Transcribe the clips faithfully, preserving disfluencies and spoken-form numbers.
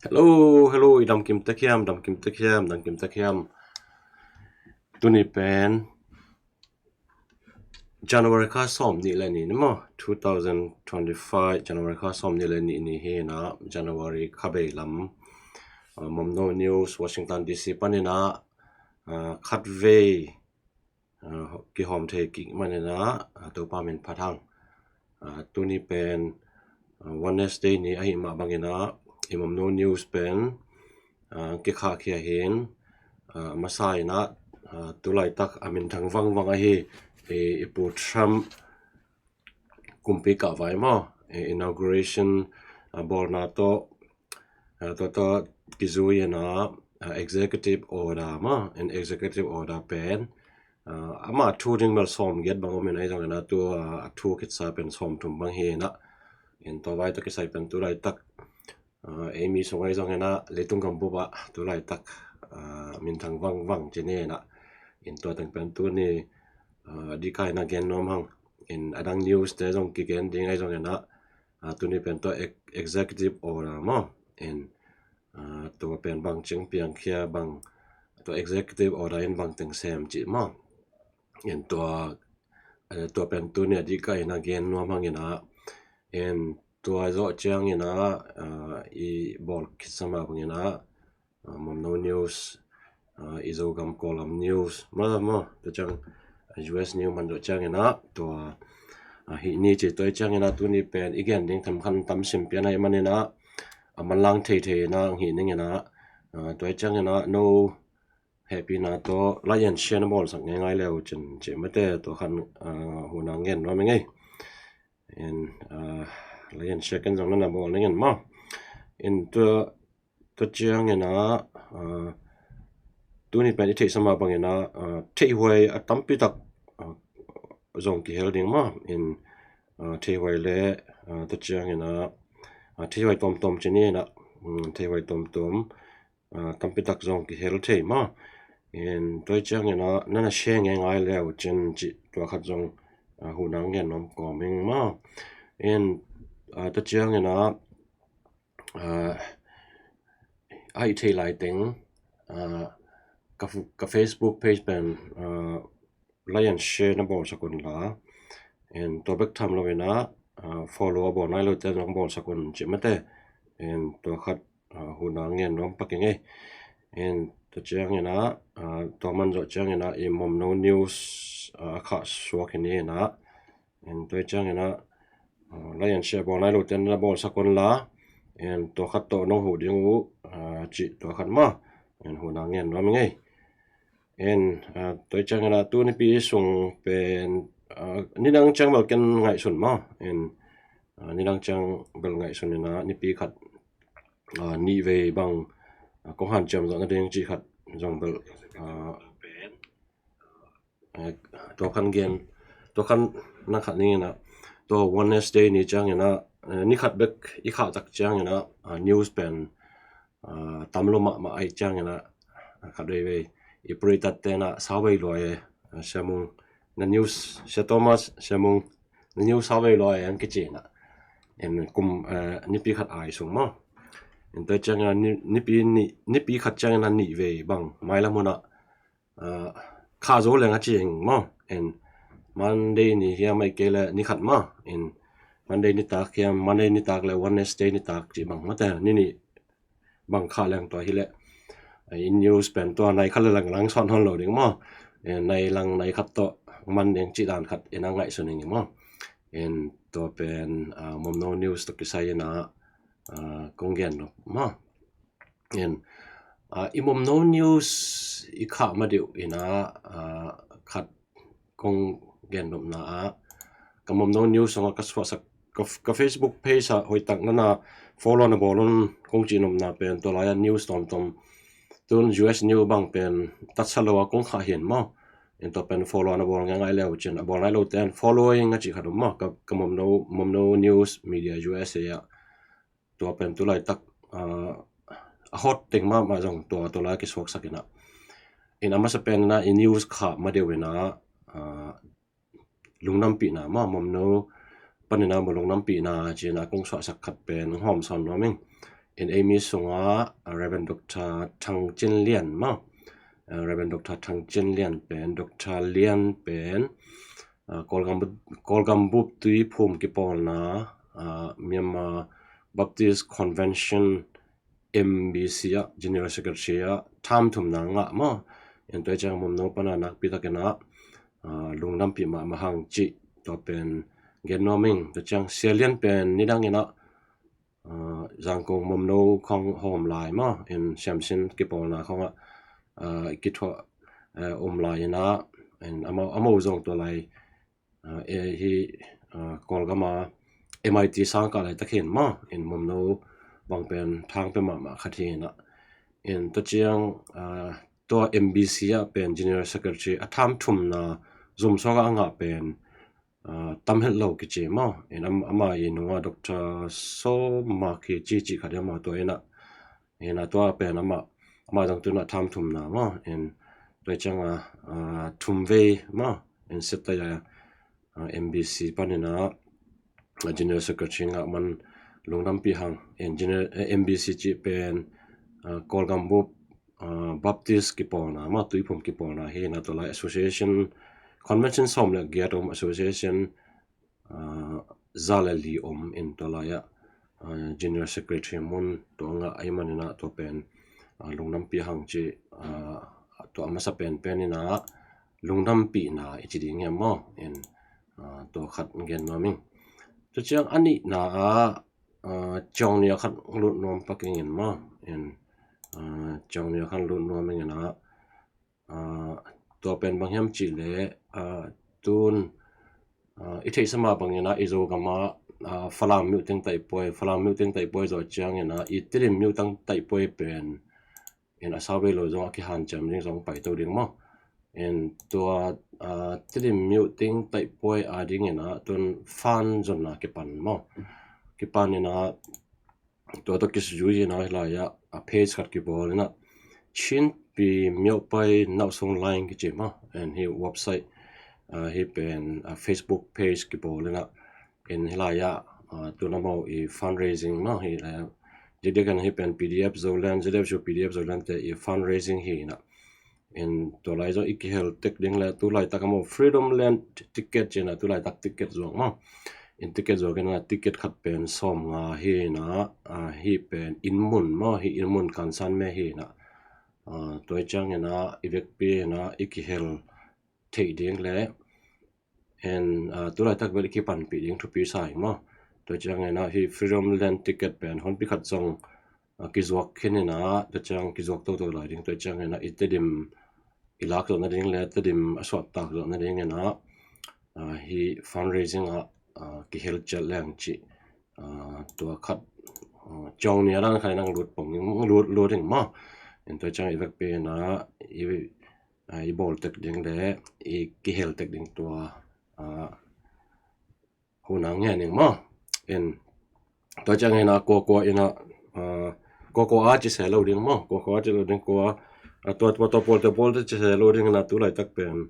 Hello, hello, i damkim tek hiam, damkim tek hiam, damkim tek hiam. Tuni pen January kha sawm nih le nih ni maw, two thousand twenty-five January kha sawm nih le nih ni hi na, January kha bei lam, uh, Momno News Washington D C panin ah, uh, khat vei, uh, kihawm thei kik manin ah, uh, Topa min phat hang. Uh, tuni pen, uh, Wednesday ni ahi mah bangin ah, i Momno News pen, uh, kikhahkhia hin, uh, masa in ah, uh, tulaitak a minthang vangvang ahi, i, i Pu Trump kumpi kahvai maw, i inauguration, uh, bawlna tawh, uh, tawh, tawh kizui in ah, uh, executive order maw, in executive order pen, uh, amah thu ding bel sawm giat bang om in ahi zongin ah tu, uh, a thu khitsa pen sawm thum bang hi in ah, in tua vai tawh kisai pen tulaitak, uh, ei mi sung ahi zongin ah leitung gambup ah tulaitak, uh, minthang vangvang ci ni in ah, in tua teng pen tuni, uh, dika in ah gen nuam hang. In a dang news te zong kigen ding ahi zongin ah, uh, tuni pen tua ex-, executive order maw, in, uh, tua pen bang cing piangkhia bang, tua executive order in bang teng sem cih maw. In tua, uh, tua pen tuni a dika in ah gen nuam hang in ah, in tua zawh ciangin ah, uh, i bawl khitsa mah bangin ah, uh, Momno News, uh, i Zogam Kawlgam News maw, maw, tua ciang, uh, U S News man zawh ciangin ah tua, uh, hih ni ci tua ciangin ah tuni pen i gen ding khamkhan tam sim pian ahi manin ah, a manlang theithei in ah hih ning in ah, uh, tua ciangin ah no hehpihna tawh like and share na bawlsak ngeingai le uh cin ci mate, tua khan, uh, hun ah ngen nuam ing ei. In, uh, like and share ken zong na na bawl ning in maw. In tua, tua ciangin ah, uh, tuni pen i theihsa mah bangin ah, uh, theihhuai a tampi tak, uh, zong kihel ding maw. In, uh, theihhuai le, uh, tua ciangin ah, uh, theihhuai tuamtuam ci ni in ah, um, theihhuai tuamtuam, uh, tampi tak zong kihel thei maw. In tua ciangin ah na na share ngeingai le uh cin cih tua khat zong, uh, hun ah ngen nuam kawm ing maw. In, uh, tua ciangin ah, uh, a i thei lai teng, uh, ka fu-, ka Facebook page pen, uh, like and share na bawlsak un la. In tua bek tham lo in ah, uh, follow a bawl nai lo te zong bawlsak un ci mate. In tua khat, uh, hun ah ngen nuam pak ing ei. In tua ciangin ah, uh, tua man zawh ciangin ah i Momno News, uh, a khah suak hi ni in ah. In tua ciangin ah, uh, like and share bawl nai lo te na bawlsak un la. In tua khat tawh nong huh ding uh, uh, cih tua khat maw. In hun ah ngen nuam ing ei. In, uh, tua ciangin ah tu nipi sung pen, uh, nidang ciang bel ken ngaihsun maw. In, uh, nidang ciang bel ngaihsun in ah nipi khat, uh, nih vei bang, uh, kong hanciam zawh nading cih khat zong bel, uh, uh, tua khan gen, tua khan na khat ning in ah, tua Wednesday ni ciangin ah, uh, ni khat bek i khah tak ciangin ah, uh, news pen, uh, tam lo mahmah ahi ciangin ah, uh, khat veivei i puritat ten ah sau vei lua e, uh, Sia Mung, na news, Sia Thomas, Sia Mung, na news sau vei lua e ang kici in ah. In kum, uh, nipi khat ai sung maw. In tua ciangin ah ni-, nipi ni-, nipi khat ciangin ah nih vei bang mailam hun ah, uh, khah zo leng a ci ing maw. In Monday ni hiam ahih kei le ni khat maw. In Monday nitak hiam, Monday nitak le Wednesday nitak cih bang mate, ni nih bang khah leng tua hi leh, uh, in news pen tua nai khat le lang lang sawn hon lo ding maw. In nai lang nai khat tawh man ding cih dan khat in ah ngaihsun ing maw. In tua pen, uh, Momno News tawh kisai in ah, uh, kong gen nop maw. In, uh, i Momno News i khah ma deuh in ah, uh, khat kong gen nopna ah, ka Momno News sungah ka suahsak, ka, ka Facebook page ah hoihtak na na follow na bawl un kong cih nopna pen tua lai-ah news tawmtawm, tun U S News bang pen tatsa lo a kong khah hi in maw. In tua pen follow na bawl ngeingai le uh cin, a bawl nai lo ten following a cih khat om maw, ka, ka Momno, Momno News Media U S A ah. Tua pen tulaitak, ah, a hot teng mahmah zong tua, tua lai kisuaksak in ah. In a masa pen in ah i news khah ma deuh in ah, ah, lungnampihna maw, Momno panin ah maw lungnampihna ci in ah kong suahsak khat pen hong hawm sawn nuam ing. In ei mi sungah, ah, Reverend Doctor Thang Cin Lian maw. Ah, Reverend Doctor Thang Cin Lian pen, Doctor Lian pen, ah, Kawlgam, Kawlgam bup Tuiphum kipawlna, ah, Myanmar Baptist Convention M B C ah General Secretary ah term thumna ngah maw. In tua ciang Mumno pana nakpi takin ah, ah, lungdampih mahmah hang cih tua pen gen nuam ing. Tua ciang Sia Lian pen nidang in ah, ah, Zangkong Mumno khawng hawm lai maw, in siamsin kipawlna khawngah, ah, kithuah, ah, om lai in ah, in amau, amau zong tua lai, ah, eh, hi, ah, Kawlgama M I T sang kah laitak hi in maw, in Mumno bang pen thang pia mahmah khat hi in ah. In tua ciang, ah, tua M B C ah pen General Secretary a term thumna zum suak ah a ngah pen, ah, tam het lo kici maw. In am-, ama i nungah Doctor Sawm Mak hi ci, ci khat hi ama tua in ah. In ah tua pen ama, ama zong tu in ah term thumna maw. In tua ciang ah, ah, thum vei maw. In set ta ya, ah, M B C pan in ah, ah, General Secretary ngah man lungdampih hang. In General, eh, M B C cih pen, ah, Kawlgam bup, ah, Baptist kipawlna maw, Tuiphum kipawlna hi in ah tua lai association, convention sawm le giat om, association, ah, za le li om in tua lai ah, ah, General Secretary mun tua ngah ahih man in ah tua pen, ah, lungdampih hang cih, ah, tua a masa penpen in ah lungdampihna i ci ding hiam maw. In, ah, tua khat gen nuam ing. Tua ciang a nihna ah, ah, ciang nih a khat lut nuam pak ing in maw. In, ah, ciang nih a khat lut nuam ing in ah, ah, tua pen bang hiam cih leh, ah, tun, ah, i theihsa mah bang in ah i Zogam ah, ah, Falam Myo Thein Taih Puai, Falam Myo Thein Taih Puai zawh ciang in ah i Tedim Myo Thein Taih Puai pen in a sau vei lo zong a kihanciam ding zong paito ding maw. In tua, ah, Tedim Myo Thein Taih Puai a ding in ah tun fund zonna kipan maw. Kipan in ah tua tawh kizui in ah hih lai ah, ah, page khat kibawl in ah Chin Pi Myo Pai Nau Sung Line kici maw. In hih website, ah, hih pen, ah, Facebook page kibawl in ah, in hih lai ah, ah, tun amau i fundraising maw, hih lai ah dikdik in hih pen P D F Zoland, Z F U P D F Zoland te i fundraising hi in ah. In tua lai zong i kihel tek ding le tu laitak amau Freedom Land ticket ci in ah tu laitak ticket zuak maw. In ticket zuak in ah ticket khat pen sawm nga hi in ah, ah, hih pen inn mun maw, hih inn mun kansan me hi in ah. Ah, tua ciang in ah i vekpi in ah i kihel theih ding le, in, ah, tu laitak bel i kipanpih ding thupi sa ing maw. Tua ciang in ah hih Freedom Land ticket pen honpi khat zong, ah, kizuak khin in ah, tua ciang kizuak toto lai ding, tua ciang in ah i Tedim i lak zawh nading le Tedim a suahtak zawh nading in ah, ah, hih fundraising ah, ah, kihel ciat leng cih, ah, tua khat, ah, ciang nih a dan khat in ah lut pong ding, lut, lut ding maw. In tua ciang i vekpi in ah i, ah, i bawl tek ding le i kihel tek ding tua, ah, hun ah ngen ning maw. In tua ciang in ah kuakua in ah, ah, kuakua a ci se lo ding maw, kuakua a ci lo ding kua, ah, tua, tua, tua pawlte, pawlte ci se lo ding in ah tu laitak pen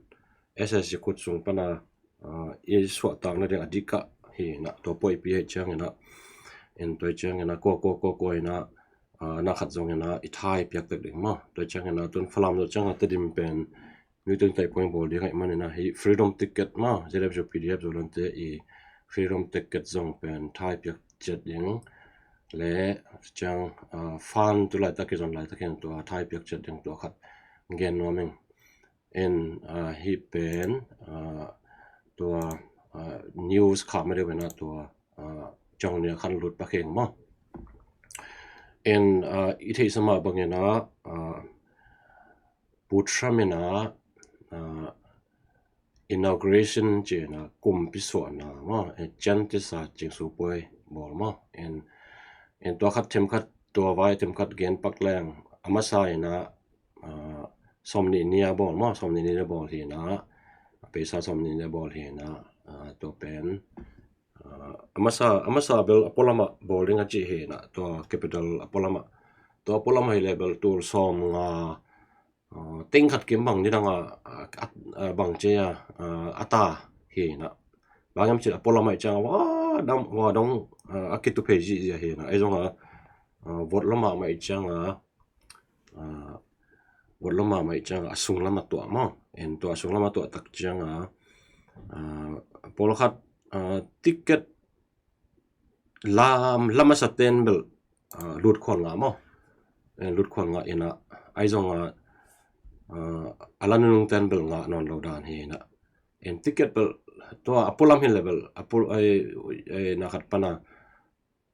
S S C khut sung pan ah, ah, i suahtakna ding a dik ah hi in ah tua puaipi hi ciang in ah. In tua ciang in ah kuakua, kuakua in ah, ah, na khat zong in ah i tha i piak tek ding maw. Tua ciang in ah tun Falam zawh ciang ah Tedim pen Myo Thein Taih Puai bawl ding ahih man in ah hih Freedom Ticket maw, Z F U P D F Zoland te i Freedom Ticket zong pen tha i piak ciat ding le ciang, ah, fund tu laitak kizon laitak in tua tha i piak ciat ding tua khat gen nuam ing. In, ah, hih pen, ah, tua, ah, news kha ma deuh in ah tua, ah, ciang nih a khan lut pak hi ing maw. In, ah, i theihsa mah bang in ah, ah, Pu Trump in ah, ah, inauguration ci in ah kumpi suahna maw, eh, Chiang Tis-a Cingsu Puai bawl maw. In, in tua khat themkhat, tua vai themkhat gen pak leng, a masa in ah, ah, sawmnih ni a bawl maw, sawmnih ni a bawl hi in ah, a peisa sawmnih ni a bawl hi in ah, ah, tua pen, ah, a masa, a masa bel a pualam ah bawl ding a ci hi in ah, tua capital a pualam ah, tua a pualam ah hi leh bel tul sawmnga, ah, teng khat kim bang nidang a, ah, ah, bang ci a, ah, a ta hi in ah. Bang hiam cih leh a pualam ah i ciang a, wa dam, wa dong, ah, a kitu phei zihziah hi in ah. Ei zong a, ah, vot lo mahmah i cianga, ah, vot lo mahmah i cianga a sunglam a tuah maw. En tua a sunglam a tuah tak cianga, ah, pawlkhat, ah, ticket lam, lam a sa ten bel, ah, lut khual ngah maw. En lut khual ngah ina, ai zonga, ah, a la nunung ten bel ngah nawn lo dan hi ina. En ticket bel tua a pualam hi le bel a pul ai, ai na khat pana,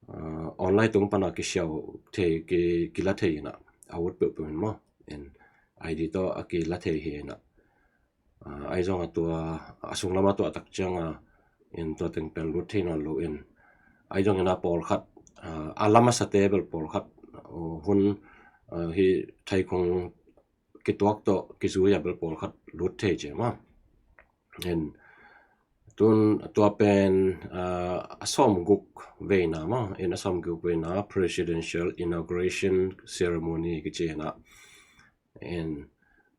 ah, online tung pana kisiau thei, ki, kila thei ina. A ut peuhpeuh in maw. En I D tawh a kila thei hi ina. Ah, ai zonga tua a sunglam a tuah tak cianga in tua teng pen lut thei nawn lo in. Ai zong ina pawlkhat, ah, a lam a sa te bel pawlkhat, oh, hun, ah, hi thaikhong kituak tawh kizui a bel pawlkhat lut thei ci maw. En tun tua pen, ah, a sawmguk veina maw. En a sawmguk veina presidential inauguration ceremony kici ina. En,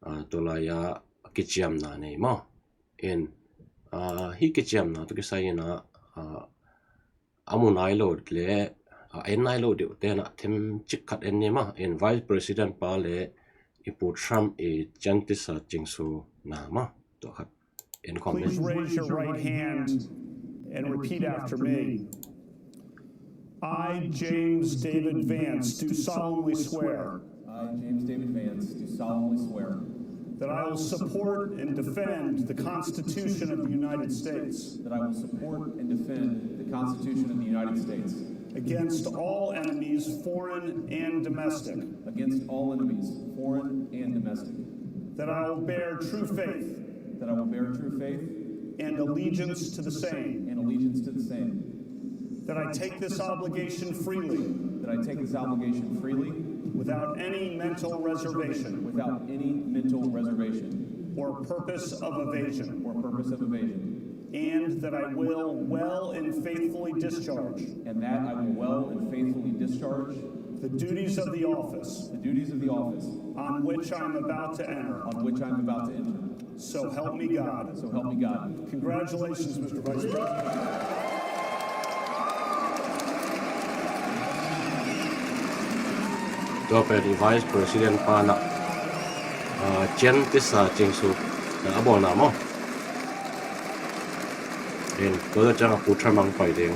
ah, tua lai-a kiciamna nei maw. En, ah, hi kiciamna tawh kisai ina, ah, a mu nai lo le, ah, en nai lo deuh tena themcik khat en ni maw. En Vice President pa le i Pu Trump i cian tisa cingsu na maw. Tua khat en khawm ni. Please raise your right hand and repeat after me. I, James David Vance, do solemnly swear I, James David Vance, do solemnly swear that I will support and defend the Constitution of the United States that I will support and defend the Constitution of the United States against all enemies, foreign and domestic, against all enemies, foreign and domestic, that I will bear true faith that I will bear true faith and allegiance to the same, and allegiance to the same, that I take this obligation freely that I take this obligation freely without any mental reservation without any mental reservation or purpose of evasion, or purpose of evasion, and that I will well and faithfully discharge and that I will well and faithfully discharge the duties of the office the duties of the office on which I am about to enter. On which I am about to enter. So help me God. So help me God. Congratulations, Mister Vice President. Tua pen i Vice President pana, ah, cian tisa cingsu na a bawlna maw. En tua ciang a Pu Trump ang pai ding.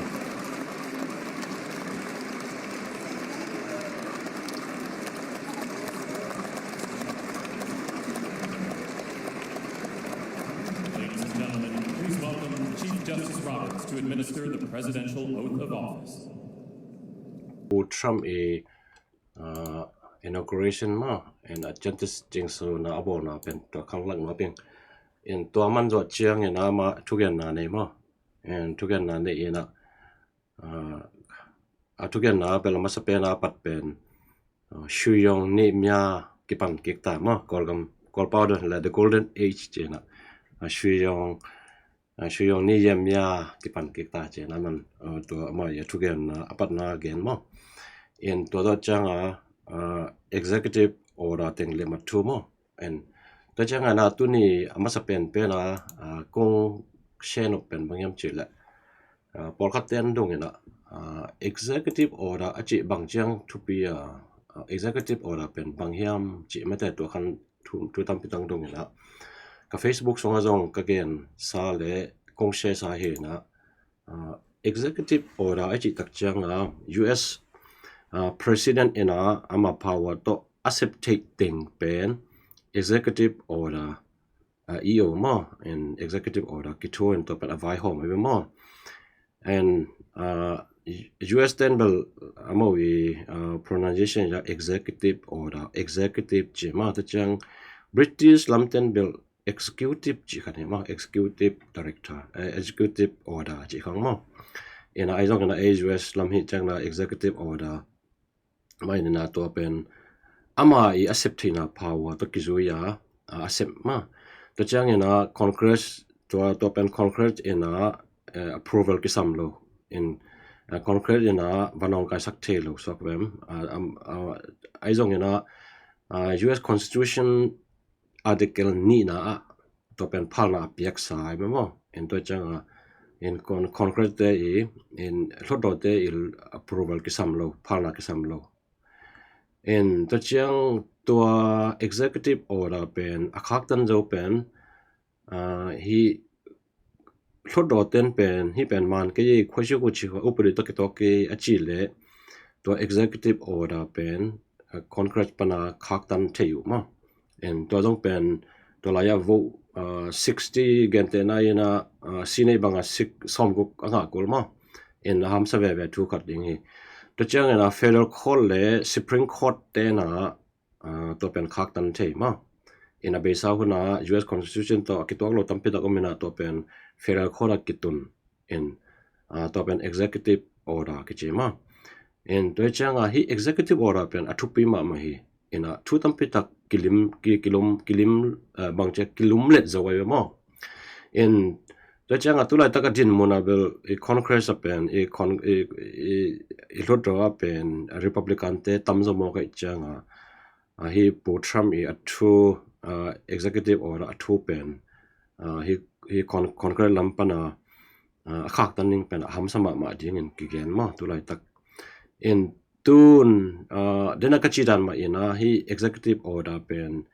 Ladies and gentlemen, please welcome Chief Justice Roberts to administer the presidential oath of office. Pu Trump i, ah, inauguration maw, en a cian tisa cingsu na a bawlna pen tua khang lak nuam ing. En tua man zawh ciangin ama thugenna nei maw. En thugenna nei ina, ah, a thugenna pen a masa pen a pat pen, ah, shuiyong ni mya kipan kik ta maw, Kawlgam, Kawlpau dan le the golden age ci ina, ah, shuiyong, ah, shuiyong ni yem mya kipan kik ta ci ina man, ah, tua ama i a thugenna a patna gen maw. En tua zawh cianga, ah, executive order teng le mat thu maw. En tua cianga na tuni a masa penpen a, ah, kong share nop pen bang hiam cih leh, ah, pawlkhat ten dong ina, ah, executive order a cih bang ciang thupi a, ah, executive order pen bang hiam cih mate tua khan thu, thu tampi tang dong ina. Ka Facebook sunga zong ka gen sa le kong share sa hi ina, ah, executive order a cih tak cianga U S, ah, president ina ama power tawh a sep theih teng pen executive order, ah, i om maw, en executive order kithuah in tua pen a vaihawm hi maw. En, ah, U S ten bel a maw i, ah, pronunciation ya executive order, executive ci maw, tua ciang British lam ten bel executive ci khan hi maw, executive director, eh, executive order ci khan maw. Ina ai zong ina ei U S lam hi ciang na executive order mai nina tua pen ama i a sep theihna power tawh kizui a, a, a sep maw. Tua ciang ina Congress tua, tua pen Congress ina, eh, approval kisam lo. In, eh, Congress ina van hong kaisak thei lo suak vem. Ah, am, ah, ai zong ina, ah, U S Constitution Article nihna ah tua pen phalna a piaksa ai maw. In tua cianga in Con-, Congress te i, in Hlutdaw te i approval kisam lo, phalna kisam lo. En tua ciang tua executive order pen a khaktan zo pen, ah, hi hlutdaw ten pen hi pen man kei ei, khuaisiu khuaisi kha upadi tawh kituak kei a cih leh tua executive order pen, ah, Congress pana khaktan thei uh maw. En tua zong pen tua lai-ah vote, ah, sixty gentehna in ah, ah, Senate bangah sik sawmguk a ngah kul maw. En a hamsa veve thu khat ding hi. Tua ciangin ah federal court le Supreme Court ten ah, ah, tua pen khaktan thei maw. En a beisa hun ah U S Constitution tawh a kituak lo tampi tak om in ah tua pen federal court ah kitun in, ah, tua pen executive order kici maw. En tua ciangah hi executive order pen a thupi mahmah hi. En ah thu tampi tak kilim, ki, kilum, kilim, ah, bangci a kilumlet zo ai ve maw. En tua ciangah tulaitak a dinmun ah bel i Congress ah pen i con, i, i, i hlutdaw ah pen Republican te tamzaw mawk ahih ciangah, ah, hi Pu Trump i a thu, ah, executive order a thu pen, ah, hi, hi con, Congress lam pana, ah, a khaktan ding pen a hamsa mahmah dingin kigen maw tulaitak. En tun, ah, dena ka cih dan mah in ah hi executive order pen,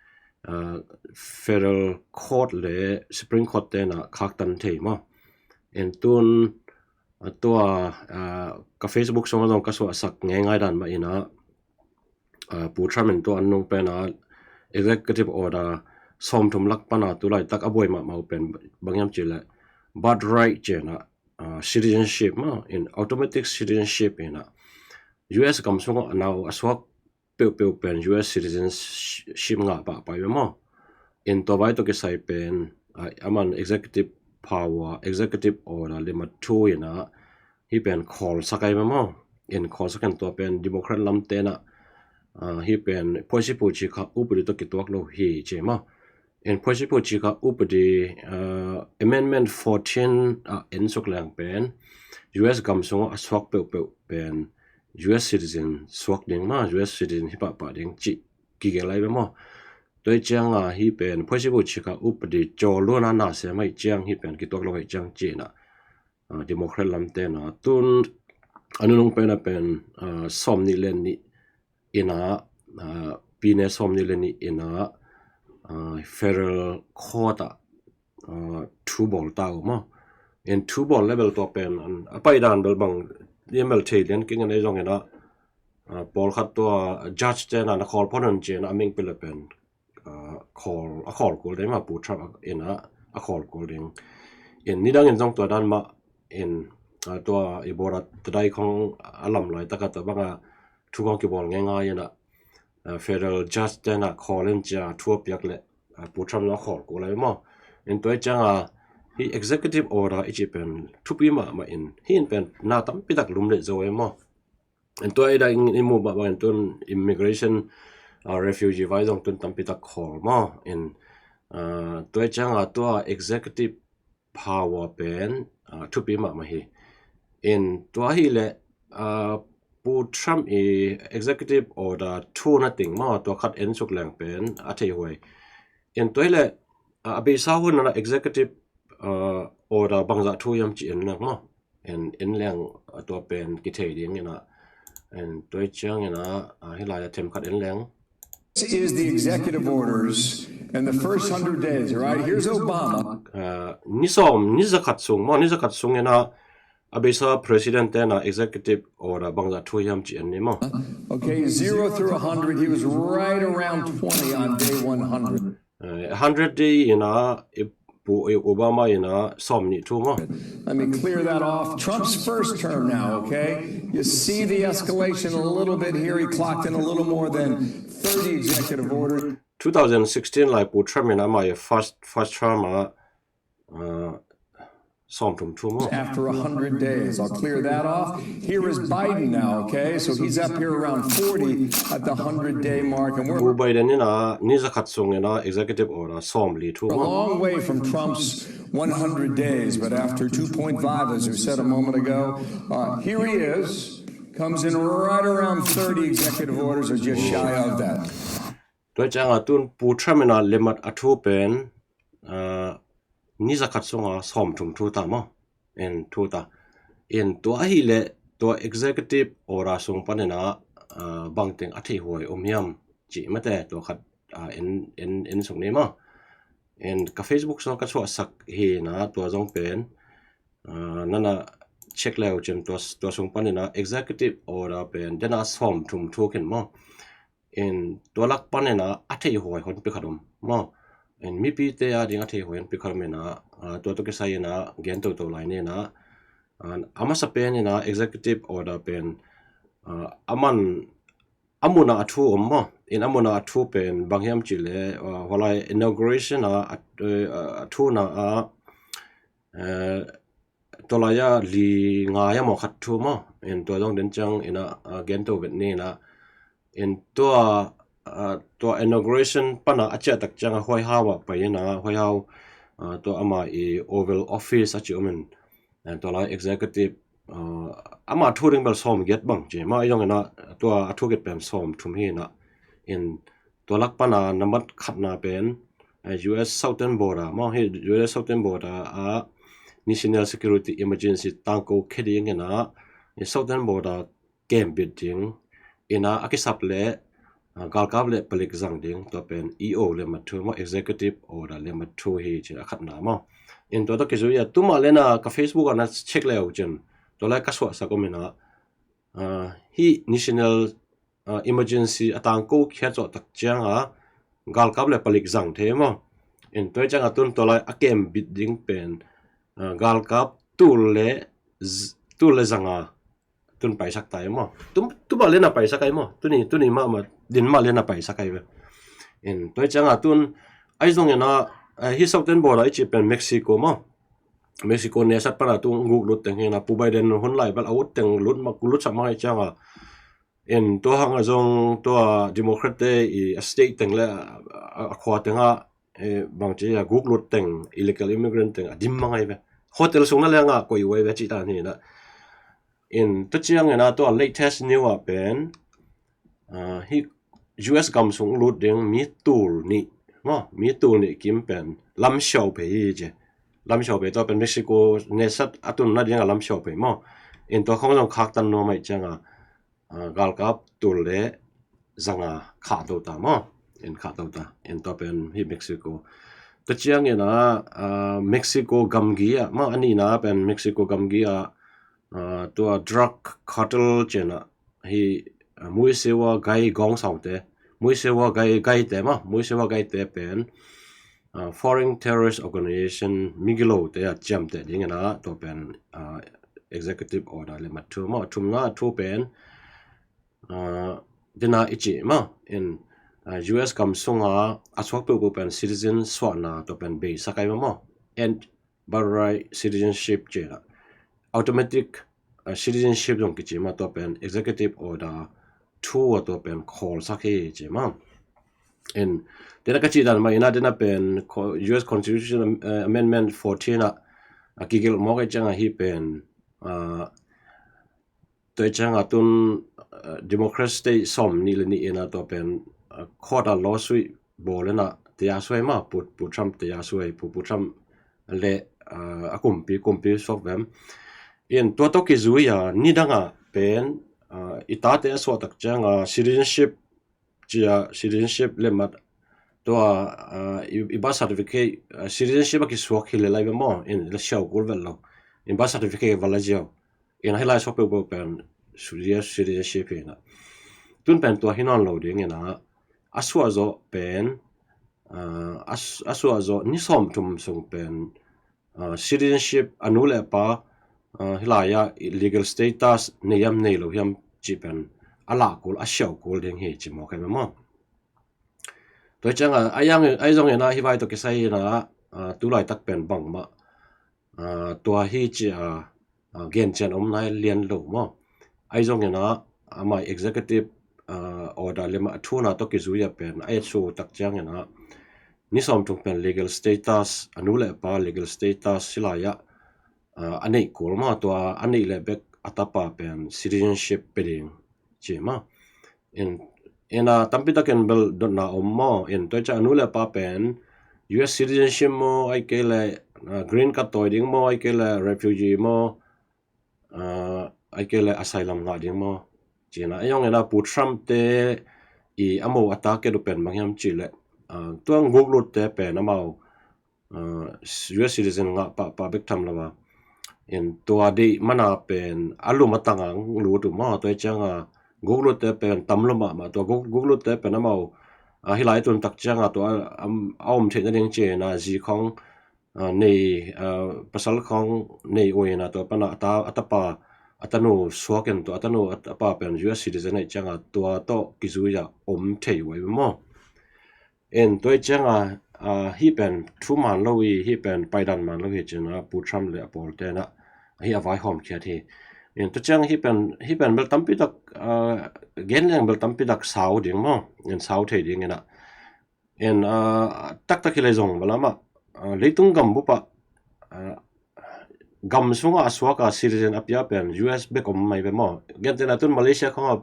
ah, federal court le Supreme Court ten ah khaktan thei maw. En tun, ah, tua, ah, ka Facebook sungah zong ka suahsak ngeingai dan mah in ah, ah, Pu Trump in tua a nung pen ah executive order sawmthum lak pana tulaitak a buai mahmah uh pen bang hiam cih leh birthright ci in ah, ah, citizenship maw, en automatic citizenship in ah U S gam sungah a nau a suak peuhpeuh pen U S citizenship ngah pahpah hi ve maw. En tua vai tawh kisai pen, ah, aman executive power, executive order limit thu in ah hi pen khawlsak ai ve maw. En khawlsak in tua pen Democrat lam ten ah, ah, hi pen phuaisi phuci kha upadi tawh kituak lo hi ci maw. En phuaisi phuci kha upadi, ah, amendment fourteen ah en suk leng pen U S gam sungah a suak peuhpeuh pen U S citizen suak ding maw, U S citizen hi pahpah ding cih kigelh ai ve maw. Tua ciangah hi pen phuaisi phuci kha upadi cawl luan ah na sem ahih ciang hi pen kituak lo ahih ciang ci in ah, ah, Democrat lam ten ah tun a nunung pen ah pen, ah, sawmnih le nih in ah, ah, pine sawmnih le nih in ah, ah, federal court ah, ah, thu bawl ta uh maw. En thu bawl level tua pen an a pai dan bel bang lian bel thei lian keng in ah zong in ah, ah, pawlkhat tua judge ten ah na khawl phot un ci in ah a meng pia le pen, ah, khawl, a khawl kul ding maw Pu Trump in ah a khawl kul ding. En nidang in zong tua dan mah en, ah, tua i bawl ah tadai khong a lam laitak ah tua bangah thu khong kibawl ngeingai in ah, ah, federal judge ten ah khawl in ci a thu a piak leh, ah, Pu Trump zong a khawl kul ai ve maw. En tua ciangah hi executive order i cih pen thupi mahmah in hi in pen na tampi tak lumlet zo ai ve maw. En tua i dang i muh mah bangin tun immigration, ah, refugee vai zong tun tampi tak khawl maw. En, ah, tua ciangah tua executive power pen, ah, thupi mahmah hi. En tua hi leh, ah, Pu Trump i executive order thu na ting maw, tua khat en suk leng pen a thei huai. En tua hi leh, ah, a beisa hun ah executive, ah, order bangzah thu hiam ci en leng maw. En, en leng, ah, tua pen kithei ding in ah. En tua ciangin ah, ah, hi lai ah themkhat en leng. This is the executive orders and the first hundred days, all right? Here's Obama. Ah, ni sawm, ni zakhat sung maw, ni zakhat sung in ah a beisa president ten ah executive order bangzah thu hiam ci en ni maw. Okay, zero through a hundred, he was right around twenty on day one hundred. Eh, hundred day in ah, i pu, i Obama in ah sawmnih thu maw. Let me clear that off. Trump's first term now, okay? You see the escalation a little bit here. He clocked in a little more than thirty executive orders. Two thousand sixteen lai Pu Trump in ah amah i first, first term ah, ah, sawmthum thu maw. After a hundred days. I'll clear that off. Here is Biden now, okay? So he's up here around forty at the hundred day mark. And we're Pu Biden in ah ni zakhat sung in ah executive order sawmli thu maw. A long way from Trump's one hundred days, but after two point five, as you said a moment ago, uh, here he is, comes in right around thirty executive orders or just shy of that. Tua ciangah tun Pu Trump in ah limit a thu pen, ah, ni zakhat sungah sawmthum thu ta maw. En thu ta. En tua hi leh tua executive order sung panin ah, bangteng a theihuai om hiam cih mate tua khat en en en suk ni maw. En ka Facebook sung ka suahsak hi na tua zong pen nana check leu cin tua sung panin a executive order pen dena sawm thum thu khin maw. In tua lak panin a a theihuai hon pi khat om maw. In mipite a ding a theihuai hon pi khat om in a tua tawh kisai in a gen toto lai ni in a a masa pen in a executive order pen a man a mun a a thu om maw. In a mun a a thu pen bang hiam cih leh hualai inauguration a a thu na a tua lai a li ngai a maw khat thu maw. In tua zong den ciang in a gen to vet ni in a in tua tua inauguration pan a a ciah tak ciang a White House ah pai in a White House tua ama i Oval Office a ci om in tua lai executive ama thu ding bel sawm giat bang ci ma i zong in a tua a thu giat pen sawm thum hi in a in tua lak pan a nambat khatna pen US Southern Border maw hi. US Southern Border a national security emergency tangko khe ding in a Southern Border kembit ding in a a kisap le galkap le palik zang ding tua pen E O le mat thu maw executive order le mat thu hi ci a khatna maw. In tua tawh kizui a tuma le na ka Facebook a na check leu cin tua lai ka suahsak om in a hi national emergency a tangko khiat zawh tak ciang a galkap le palik zang thei maw. In tua ciang a tun tua lai a kembit ding pen galkap tul le tul le zanga tun paisak tai maw. Tuma le na paisak ai maw. Tuni tuni mahmah din mah le na paisak ai ve. In tua ciang a tun ai zong in a hi Southern Border i ci pen Mexico maw. Mexico nesat pan a tung guk lut teng hi na Pu Biden hun lai bel a ut teng lut mak lut sak mak ai ciang a in tua hang a zong tua Democrat te i a state teng le a khua teng a bangci a guk lut teng illegal immigrant teng a dim mang ai ve. Hotel sung na leng a koi uai ve ci ta ni na. In tua ciang in a tua latest new a pen hi US gam sung lut ding mi tul nih maw mi tul nih kim pen lam siau pei hi ci. Lam siau pei tua pen Mexico nesat a tun na ding a lam siau pei maw. In tua khong zong khak tan nuam ai ciang a galkap tul le zanga khah to ta maw. In khah to ta in tua pen hi Mexico. Tua ciang in a Mexico gamgi ah maw a nihna pen Mexico gamgi ah tua drug cartel cin a hi muisewa gai gong saute muisewa gai gaite maw muisewa gaite pen foreign terrorist organization migilote a ciamteh ding in a tua pen executive order le mat thu maw. Thumna a thu pen dena i ci maw in US gam sunga a suak peuhpeuh pen citizen suahna tua pen beisak ai maw. And birthright citizenship ci la automatic citizenship zong kici ma tua pen executive order thu a tua pen khawlsak hi ci ma. In tena ka cih dan mah ina tena pen US Constitution Amendment fourteen ah a kigelh mawk a ciang ahi pen tua ciang a tun Democrat State sawm nih le nih ina tua pen court a lawsuit bawl ina tia suai ma Pu Trump tia suai Pu Trump le a kumpi kumpi suak vem. In tua tawh kizui a nidang a pen i tate a suahtak ciang a citizenship cia citizenship le mat tua i birth certificate citizenship a kisuak hi le lai ve maw in la siau kul vel lo. In birth certificate vala ziau in ahi lai suak peuhpeuh pen citizenship hi na. Tun pen tua hi nawn lo ding ina a suah zawh pen a suah zawh ni sawm thum sung pen citizenship a nu le pa hi lai a legal status nei hiam nei lo hiam cih pen a lah kul a siau kul ding hi ci mawk hi maw. Tua ciang a ai zong ina hi vai tawh kisai ina tu laitak pen bangmah tua hi ci a gen cian om nai lian lo maw. Ai zong ina amai executive order le mah a thuna tawh kizui a pen a et su tak ciang ina ni sawm thum pen legal status a nu le pa legal status hi lai a a neih kul maw tua a neih le bek a tapa pen citizenship pe ding ci ma. In ina tampi takin bel dotna om maw in tua ciang a nu le pa pen US citizenship maw ai kei le green card tawi ding maw ai kei le refugee maw ai kei le asylum ngah ding maw Ci-in ah, a zong in ah Pu Trump te i a mo a target uh pen bang hiam cih leh, ah, tua guklut te pen amau, ah, U S citizen ngah pahpah bek tham lo a, in tua deih man a pen a lum a tang a lut uh maw. Tua hi ciang a guklut te pen tam lo mahmah. Tua guk, guklut te pen amau, ah, hih lai tun tak ciang a tua a, a om theih nading ci-in ah zi khong, ah, nei, ah, pasal khong nei uh in ah tua pan ah a ta, a tapa, a tanu suak in, tua a tanu, a tapa pen U S citizen ahih ciang a tua tawh kizui a om thei uh ahi ve maw. In tua hi ciang a, ah, hih pen thu man lo hi, hih pen paidan man lo hi ci-in ah Pu Trump le a pawl te in ah hih a vaihawm khiat hi. In tua ciang hih pen, hih pen bel tampi tak, ah, gen leng bel tampi tak sau ding maw, in sau thei ding in ah. In, ah, taktak hi leh zong bel amah, ah, leitung gam bup ah, ah, gam sungah a suak a citizen a pia pen U S bek om mai ve maw. Gentehna tun Malaysia khong a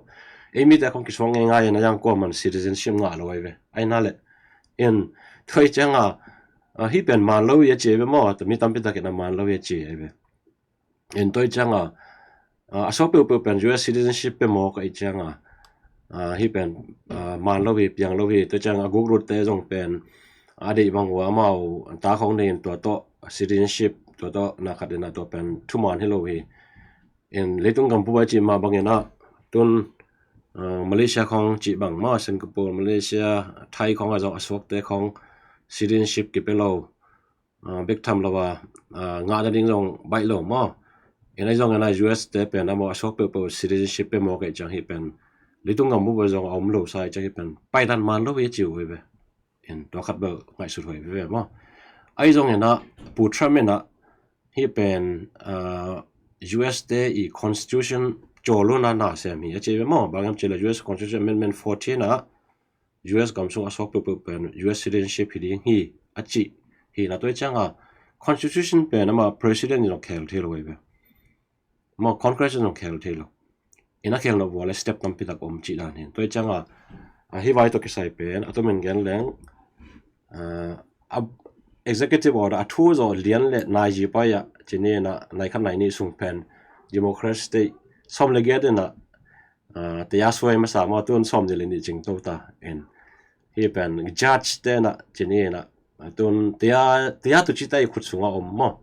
ei mite khong kisuak ngeingai in ah zong kuaman citizenship ngah lo ahi ve. Ahi na leh, in tua hi ciang a, ah, hih pen man lo hi a ci ahi ve maw. Mi tampi tak in ah man lo hi a ci ahi ve. In tua hi ciang a, ah, a suak peuhpeuh pen U S citizenship pia mawk ahih ciang a, ah, hih pen, ah, man lo hi, piang lo hi. Tua ciang a guklut te zong pen a deih bang uh a amau ta khong nei in tua tawh citizenship, tua tawh na khat in ah tua pen thuman hi lo hi. In leitung gam bup a i cih mah bang in ah tun, ah, Malaysia khong cih bang maw, Singapore, Malaysia, Thai khong a zong a suak te khong citizenship kipia lo, ah, bek tham lo a, ah, ngah nading zong baih lo maw. In ahi zong in ah U S te pen amau a suak peuhpeuh citizenship pia mawk ahih ciang hih pen leitung gam bup ah zong a om lo sa ahih ciang hih pen paidan man lo hi a ci uh ahi ve. In tua khat bel ngaihsut huai veve maw. Ahi zong in ah Pu Trump in ah hih pen, ah, U S te i constitution cawl lo na na sem hi a ci ve maw. Bang hiam cih leh U S Constitution Amendment fourteen ah U S gam sung a suak peuhpeuh pen U S citizenship hi ding hi a cih hi na. Tua hi ciang a constitution pen amah president in zong khel thei lo ahi ve maw, Congress in zong khel thei lo. In a khel nop uh a leh step tampi tak om cih dan hi. Tua hi ciang a, ah, hih vai tawh kisai pen a tumin gen leng, ah, a executive order a thu zawh lian le nai zi pai ah ci ni in ah nai khat nai nih sung pen democracy state sawm le giat in ah, ah, tia suai masa maw, tun sawm nih le nih cing to ta in. Hih pen judge te in ah ci ni in ah, ah, tun tia, tia tu ci ta i khut sungah om maw.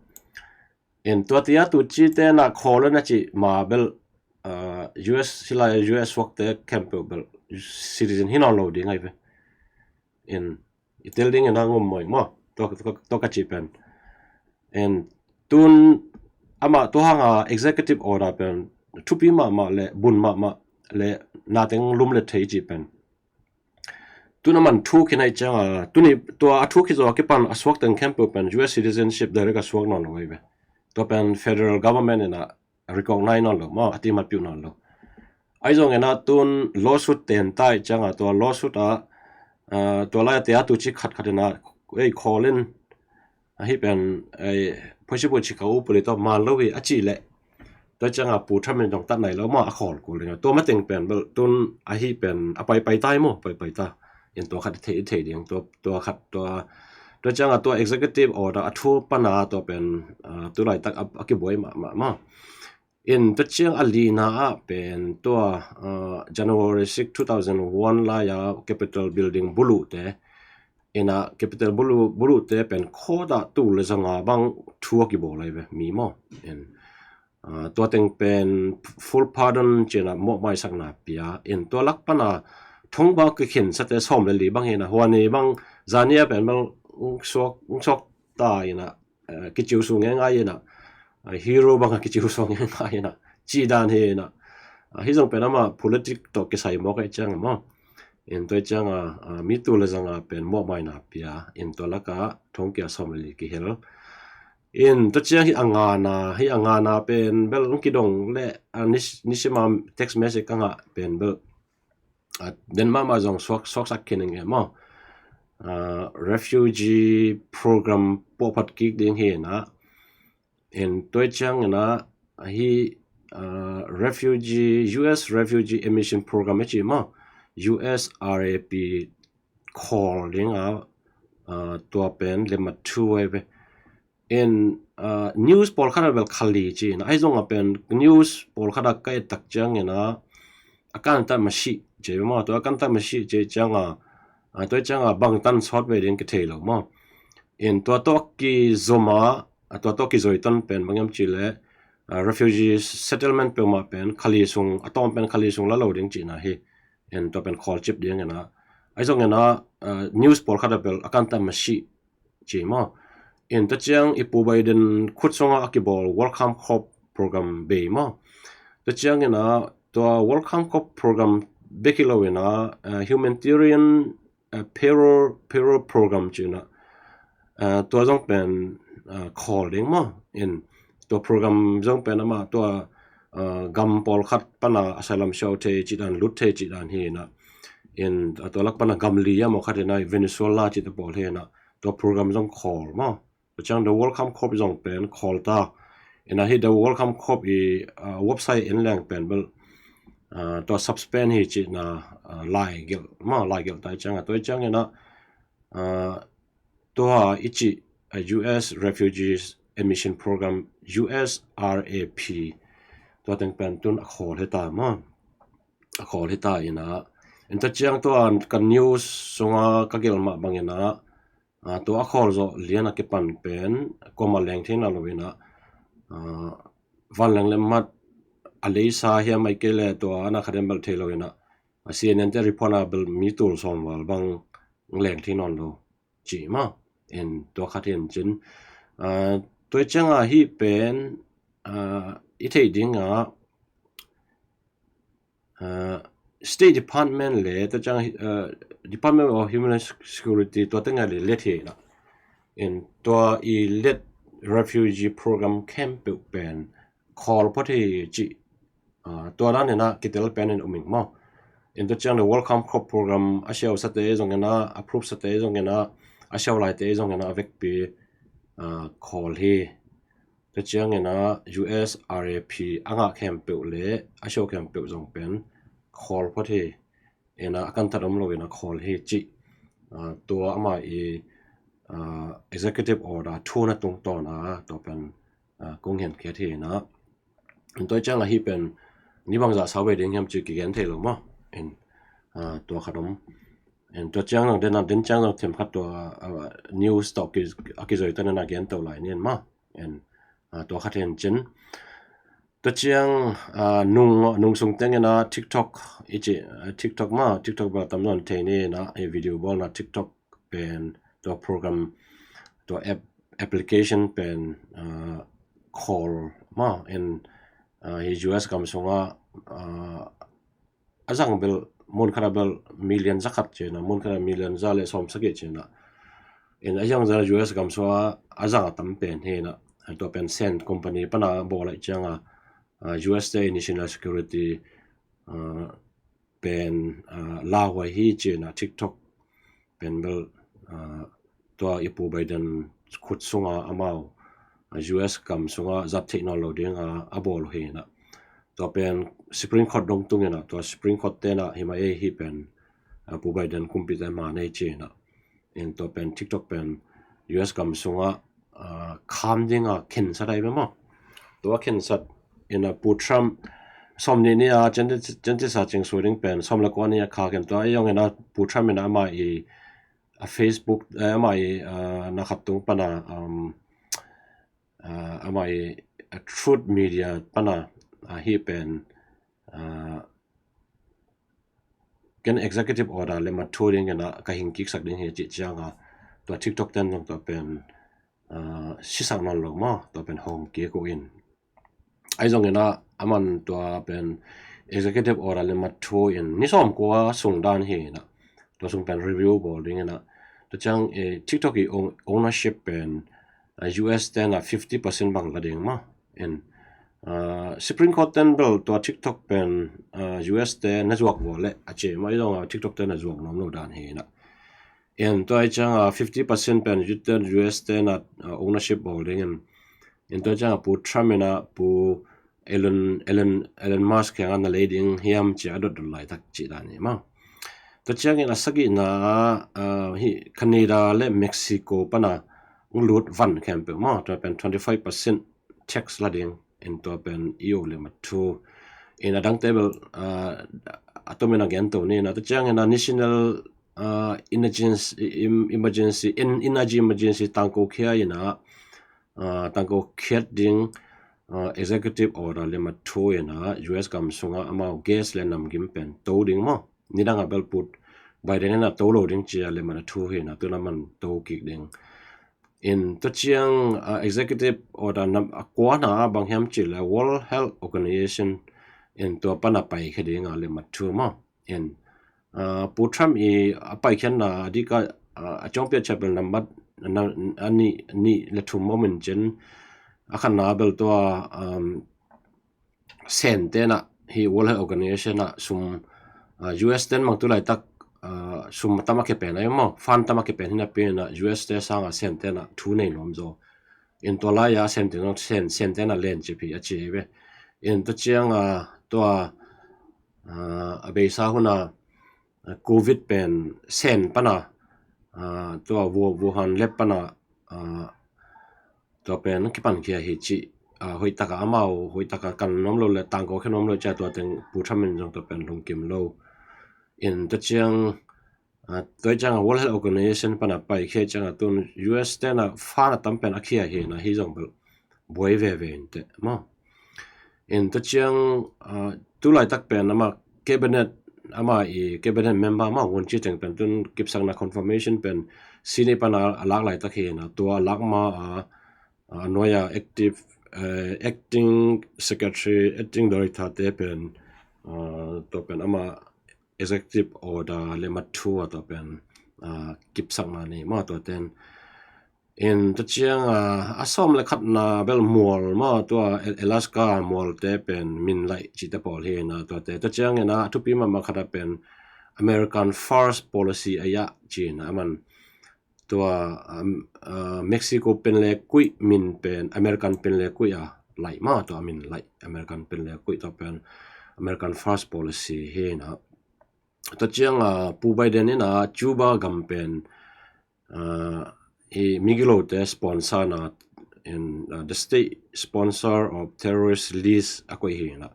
In tua tia tu ci te in ah khawl in a cih mah bel, ah, U S hih lai U S suak te khempeuh bel citizen hi nawn lo ding ahi ve. In i tel ding in a ngom maw, maw. Tua, tua, tua ka cih pen. In tun amah tua hang a executive order pen thupi mahmah le bun mahmah le nateng lum le thei cih pen tun a man thuk hi na ahih ciang a, tuni tua a thuk hi zaw a kipan a suak teng khempeuh pen U S citizenship direct a suak nawn lo ahi ve. Tua pen federal government in ah recognize nawn lo maw, a timat piuh nawn lo. Ahi zong in ah tun lawsuit ten ta ahih ciang a, tua lawsuit ah, ah, tua lai a tia tu ci khat khat in ah ei khawl in, ahi pen, ei, phoisipu ci ka u puli tawh man lo hi a cih leh, tua ciang a Pu Trump in zong tat nai lo maw, a khawl kul ding a. Tua mateng pen bel tun ahi pen a paipai ta hi maw, paipai ta. In tua khat i thei, i thei ding, tua, tua khat, tua, tua ciang a tua executive order a thu pan a tua pen, ah, tu laitak a, a kibuai mahmah maw. In tua ciang a lina ah pen tua, ah, January six, two thousand one lai a Capitol Building buluh te, in ah Capitol buluh, buluh te pen court ah tul le zanga bang thu a kibawl ahi ve, mi maw. In, ah, tua teng pen full pardon ci in ah mawhmaisakna pia. In tua lak pan a thong bang a kikhin sa te sawm le li bang hi in ah, hua ni bang, zani a pen bang suak, suak ta in ah, eh, kiciu sung ngeingai in ah, ah, hero bang a kiciu sung ngeingai in ah, cih dan hi in ah, ah, hih zong pen amah politic tawh kisai mawk ahih ciang a maw. In tua ciang a, ah, mi tul le zanga pen mawhmaina pia, in tua lak ah thong kia sawm le li kihel. In tua ciang hih a ngana, hih a ngana pen bel hong kidong le, ah, nis-, nisima text message ka ngah pen bel, ah, den mahmah zong suak, suaksak khin ing e maw. Ah, refugee program puahphat kik ding hi in ah. In tua ciang in ah, ahi, ah, refugee, U S refugee admission program a ci maw. U S R A P call ding a, ah, tua pen lemah thu ahi ve. In, ah, news pawlkhat a bel khali ci in, ahi zong a pen news pawlkhat a ka et tak ciang in ah, a kantat masih ci maw, tua a kantat masih ci cianga, a, tua cianga bangtan sawt ve ding kithei lo maw. In tua tawh kizoma, a, tua tawh kizoi ton pen bang hiam ci le, a, refugee settlement peuhmah pen khali sung, a tawm pen khali sung la lo ding cihna hi. In tua pen khawl cip ding ina, ahi zong ina, a, news pawlkhat a bel a kantat masih ci maw. In tua ciang i Pu Biden khut sunga a kibawl Welcome Corps program bei maw. Tua ciang ina tua Welcome Corps program bek hi lo ina, a, humanitarian, a, payroll, payroll program ci ina, a, tua zong pen, a, khawl ding maw. In tua program zong pen ama tua, a, gam pawlkhat pana asylum siau thei cih dan, lut thei cih dan hi ina. In, a, tua lak pana gam li a maw khat ina Venezuela cih te pawl hi ina. Tua program zong khawl maw. Tua ciang The Welcome Corps zong pen khawl ta. Ina hi The Welcome Corps i, a, website in leng pen bel, a, tua suspend hi cihna, a, laigelh maw, laigelh ta i cianga, tua i ciang ina, a, tua i cih, a, U S Refugees Admission Program, U S R A P, tua teng pen tun a khawl hi ta maw. A khawl hi ta ina. In tua ciang tua ka news sunga ka gelh mah bang ina, a, tua a khawl zawh lian a kipan pen kuamah leng theihna lo ina, a, vanleng le mat a leisa hiam ai kei le tua ana khat em bel thei lo ina, a, C N N te report a bel mi tul sawm val bang leng thei nawn lo ci maw. In tua khat hi in cin, a, tua cianga hi pen, a, i theih dinga, a, State Department le tua ciang, a, Department of Homeland Security tua tenga le let hi ina. In tua i let refugee program khempeuh pen khawl phot hi ci, a, tua dan ina kitel pen in um ing maw. In tua ciang le Welcome Corps program a siau sate zong ina, approve sate zong ina, a siau laite zong ina a vekpi, a, khawl hi. Tua ciang ina U S R A P a ngah khempeuh le a siau khempeuh zong pen khawl phot hi. Ina a kantat om lo ina khawl hi ci, a, tua ama i, a, executive order thu na tungtawn a tua pen, a, kong hian khiat hi ina. In tua cianga hi pen ni bangzah sau ve ding hiam ci kigen thei lo maw. In, a, tua khat om. In tua ciang zong den a den ciang zong themkhat tua, a, news tawh ki, a kizoi ta nena gen to lai nin maw. In, a, tua khat hi in cin. Tua ciang, a, nung, nung sung teng ina TikTok i ci, a, TikTok maw, TikTok bel tam nawn thei ni ina, i video bawlna TikTok pen, tua program, tua app, application pen, a, khawl maw, in, a, hi U S gam sunga, a, a zang bel, mun khat a bel million za khat ci ina, mun khat a million za le sawm sagih ci ina. In a zang za U S gam sunga a zang a tam pen hi ina, tua pen Send company pana bawl a i cianga, a, U S te i national security, a, pen, a, lauhuai hi ci ina TikTok pen bel, a, tua i Pu Biden khut sunga amau, a, U S gam sunga zat theih nawn lo dinga a bawl uh hi ina. Tua pen Supreme Court dong tung ina, tua Supreme Court tena hi mah ei hi pen, a, Pu Biden kumpite ma nei ci ina. In tua pen TikTok pen U S gam sunga, a, kham dinga khensat ai ve maw. Tua khensat ina Pu Trump sawm nih ni a cian ti sa cing su ding pen sawm le kua ni a khak in tua i zong ina Pu Trump ina ama i, a, Facebook, eh, ama i, a, na khat tung pana, um, a, ama i, a, Truth Media pana, a, hi pen, a, ken executive order le mat thu ding ina ka hing kiksak ding hi cih cianga tua TikTok ten zong tua pen, a, sisak nawn lo maw, tua pen hong kik uh in. Ai zong ina aman tua pen executive order le mat thu in ni sawm kua sung dan hi ina tua sung pen review bawl ding ina tua ciang, eh, TikTok i own-, ownership pen, a, U S tena fifty percent bang la ding maw. In, a, Supreme Court ten bel tua TikTok pen, a, U S te na zuak vua le a ci maw, i zong a TikTok te na zuak nuam lo dan hi ina. In tua i cianga fifty percent pen U S tena, a, ownership bawl ding in. In tua i cianga Pu Trump ina Pu Elon, Elon, Elon Musk kianga na lei ding hiam ci a dotdot laitak cih dan hi maw. Tua ciangin a sagihna, a, hi Canada le Mexico pana lut van khempeuh maw, tua pen twenty five percent tax la ding in tua pen i o le mat thu. In a dangte bel a tomin a gen to ni na, tua ciangin a national emergency, emergency, energy emergency tangko khia in a, tangko khiat ding executive order limmat thu in a U S gam sunga amau gas le namgim pen to ding maw. Nidang a bel Pu Biden in a to lo ding ci a limmat a thu hi na, tun a man to kik ding. In tua ciang executive order nam a kuana bang hiam ci le World Health Organization in tua pana pai khe ding a limmat thu maw. In Pu Trump i a paikhiatna a dika a ciangpia chapel nambat a nih le thum om in cin, a khatna bel tua Sen tenah hi World Health Organization ah sum, U S ten bang tu laitak sum tam a kipen ai maw, fan tam a kipen hi napi in U S te sanga Sen tenah thu nei nuam zaw. In tua lai-a Sen tenah, Sen, Sen tenah len cip hi a ci hi ve. In tua cianga tua a beisa huna Covid pen Sen pana tua Wuhan lep pana tua pen kipan khia hi ci. Hoih taka amau hoih taka kan nuam lo le tangko khe nuam lo cia tua teng Pu Trump in zong tua pen lungkim lo. In tua ciang tua cianga World Health Organization pana pai khia cianga tun U S tena fan a tam pen a khia hi na, hi zong bel buai veve in te maw. In tua ciang tu laitak pen ama cabinet, ama i cabinet member ama hun ci teng pen tun kipsakna confirmation pen sini pana a lak laitak hi na, tua a lak ma a a nuai a active, acting secretary, acting director te pen tua pen ama executive order le mathu a tua pen kipsakna ni maw tua ten. In tua ciang a sawm le khatna bel mual maw, tua Alaska mual te pen min laih cite pawl hi na tua te. Tua ciang in a thupi mahmah khat a pen American First Policy a ya ci na aman tua Mexico pen le kuih min pen American pen le kuih a laih maw, tua min laih American pen le kuih tua pen American First Policy hi na. Tua ciang a Pu Biden in a Cuba gam pen i migilote sponsor na in the state sponsor of terrorist list a koih hi na.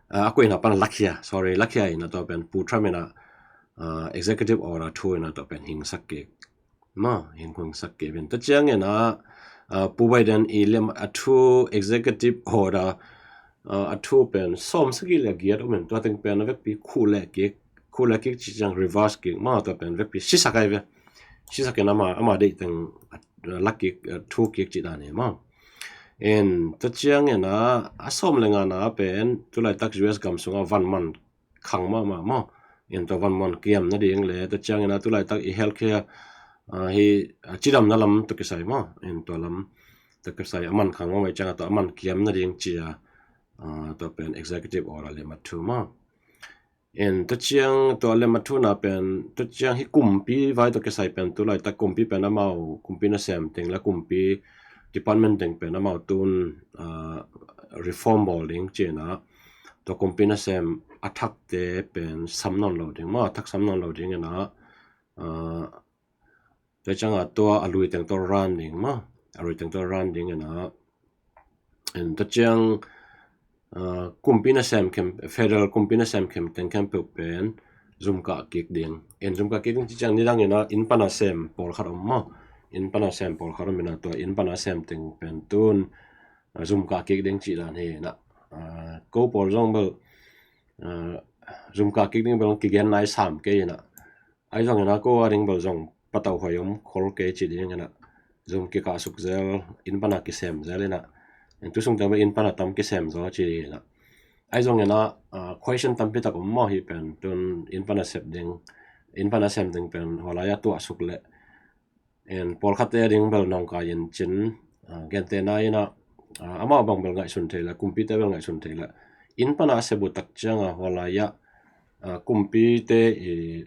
A koih na pan lakhia, sorry, lakhia in a tua pen Pu Trump in a executive order thu in a tua pen hingsak kik. Ma hingsak kik in tua ciang in a Pu Biden i lem a thu executive order a thu pen sawm sagih le giat om in tua teng pen a vekpi khu le kik, khu le kik ci ciang reverse kik ma tua pen vekpi sisak ai ve. Sisak in ama, ama deih teng lak kik, thu kik ci dan hi ma. In tua ciang in a sawm le ngana pen tu laitak U S gam sunga van man khang mahmah maw. In tua van man kiam nading le tua ciang in a tu laitak i healthcare hi cidamna lam tua kisai maw. In tua lam tua kisai a man khang mahmah i ciang a tua a man kiam nading cia tua pen executive order le mathu maw. In tua ciang tua le mathu na pen tua ciang hi kumpi vai tua kisai pen tu laitak kumpi pen amau kumpi nasem teng le kumpi department teng pen amau tun reform bawl ding ci na. Tua kumpi nasem a thakte pen sam nawn lo ding maw, a thak sam nawn lo ding in a tua ciang a tua a lui teng tua ran ding maw, a lui teng tua ran ding in a. In tua ciang kumpi nasem khem, federal kumpi nasem khem teng khempeuh pen zum kah kik ding. In zum kah kik ding ci ciang nidang in a inn pana sem pawlkhat om maw, inn pana sem pawlkhat om in a tua inn pana sem teng pen tun zum kah kik ding ci dan hi na. Ko pawl zong bel zum kah kik ding bel kigen nai sam kei in a. Ai zong in a ko a ding bel zong patau hoi om khol kei ci ding in a zum kikah suk zel, inn pana kisem zel in a. In tu sung teng bel inn pana tam kisem zaw ci ding in a. Ai zong in a question tampi tak om maw hi pen tun inn pana sep ding, inn pana sem ding pen hua lai a tuah suk le. In pawlkhatte a ding bel nawngkai in cin, gente na in a amau bang bel ngaihsun thei le, kumpite bel ngaihsun thei le. Inn pana a sep uh tak ciang a hua lai a kumpite i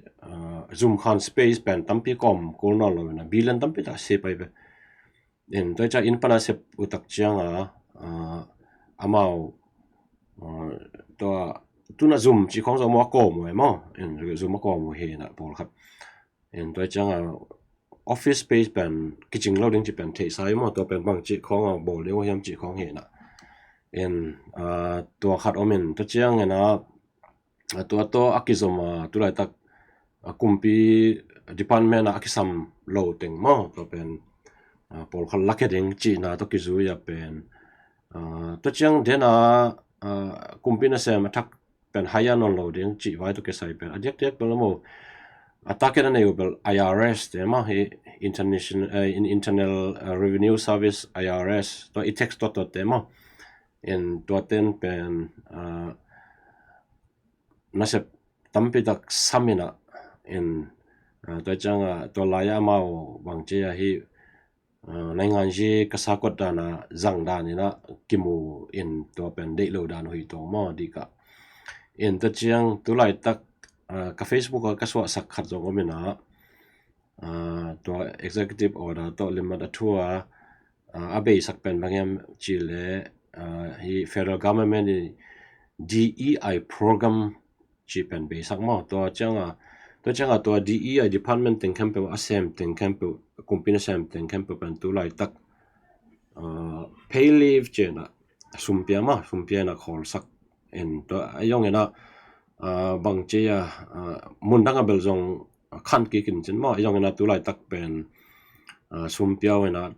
zum khan space pen tampi kawm kul nawn lo in a billion tampi tak sep ai ve. In tua ciang inn pana sep uh tak ciang a amau tua tun a zum ci khawng zong maw a kawm uh ai maw. In zum a kawm uh hi na pawlkhat. In tua ciang a office space pen kicing lo ding ci pen theihsa hi maw, tua pen bang ci khawng a bawl ding uh hiam ci khawng hi na. In, aa, tua khat om in, tua ciangin ah, aa, tua tawh a kizom a, tulaitak, aa, kumpi department ah a kisam lo teng maw, tua pen, aa, pawlkhat lakhia ding cihna tawh kizui a pen, aa, tua ciang den a, aa, kumpi nasem a thak pen haya nawn lo ding cih vai tawh kisai pen a diakdiak bel a maw, a target a nei uh bel I R S te maw, hi international, eh, in internal, eh, revenue service, I R S, tua i tax tuatua te maw. In tua ten pen, ah, nasep tampi tak sam in ah, in, ah, tua ciang ah tua lai ah amau bang ci a hi, ah, naingan zi ka sakot dan a zang dan in ah kimu in tua pen deih lo dan uh hi tuang maw, dik ah. In tua ciang tulaitak, ah, ka Facebook ah ka suahsak khat zong om in ah, ah, tua executive order tawh limmat a thu a, ah, a beisak pen bang hiam cih leh, ah, hi federal government in D E I program cih pen beisak maw. Tua ciang a, tua ciang a tua D E I department teng khempeuh, a sem teng khempeuh, kumpi nasem teng khempeuh pen tulaitak, ah, pay leave ci in ah, sumpia maw, sumpia in ah khawlsak in tua, a zong in ah, ah, bang ci a, ah, mun dang a bel zong khan kik in cin maw, a zong in ah tulaitak pen, ah, sumpia uh in ah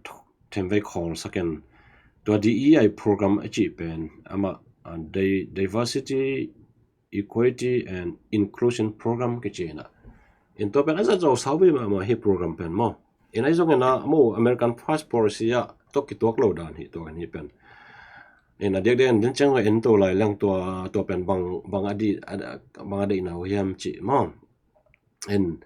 themvei khawlsak in, tua D E I program a cih pen amah, ah, di-, diversity, equity and inclusion program kici in ah. In tua pen a zat zo sau vei mahmah hi program pen maw. In a zong in ah maw American First Policy ah tawh kituak lo dan hi tua kan hi pen. In a diakdiak in den ciang en to lai leng tua, tua pen bang, bang a di, a, bang a deihna uh hiam cih maw. In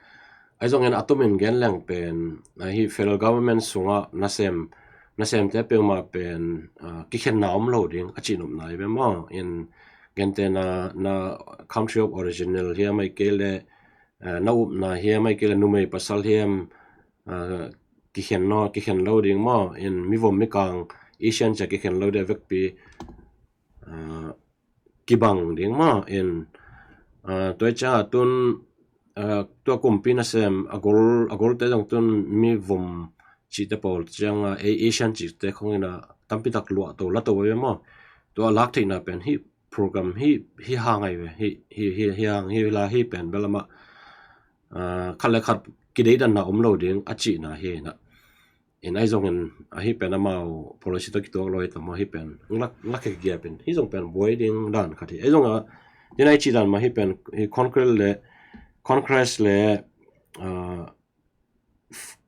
a zong in a tumin gen leng pen, ah, hi federal government sungah nasem, nasemte peuhmah pen, ah, kikhenna om lo ding a cihnopna hi ve maw. In gentehna, na country of original hiam, ahih kei leh, ah, na upna hiam, ahih kei leh numei pasal hiam, ah, kikhen lo, kikhen lo ding maw. In mivom mikang Asian ci a kikhen lo ding a vekpi, ah, kibang ding maw. In, ah, tua ciang a tun, ah, tua kumpi nasem a gol, a golte zong tun mivom cihte pawl ciang a, ei Asian cihte khong in ah tampi tak luah to la to ve maw. Tua lak theihna pen hi program hi, hi hang ahi ve, hi, hi, hi, hi hang, hi la hi pen bel amah, ah, khat le khat kideidanna om lo ding a cihna hi in ah. In a zong in a hi pen amau policy tawh kituak lo hi ta maw, hi pen lak, lak khe kigiap in hi zong pen buai ding dan khat hi. A zong a, din a i cih dan mah hi pen hi Congress le, Congress le, ah,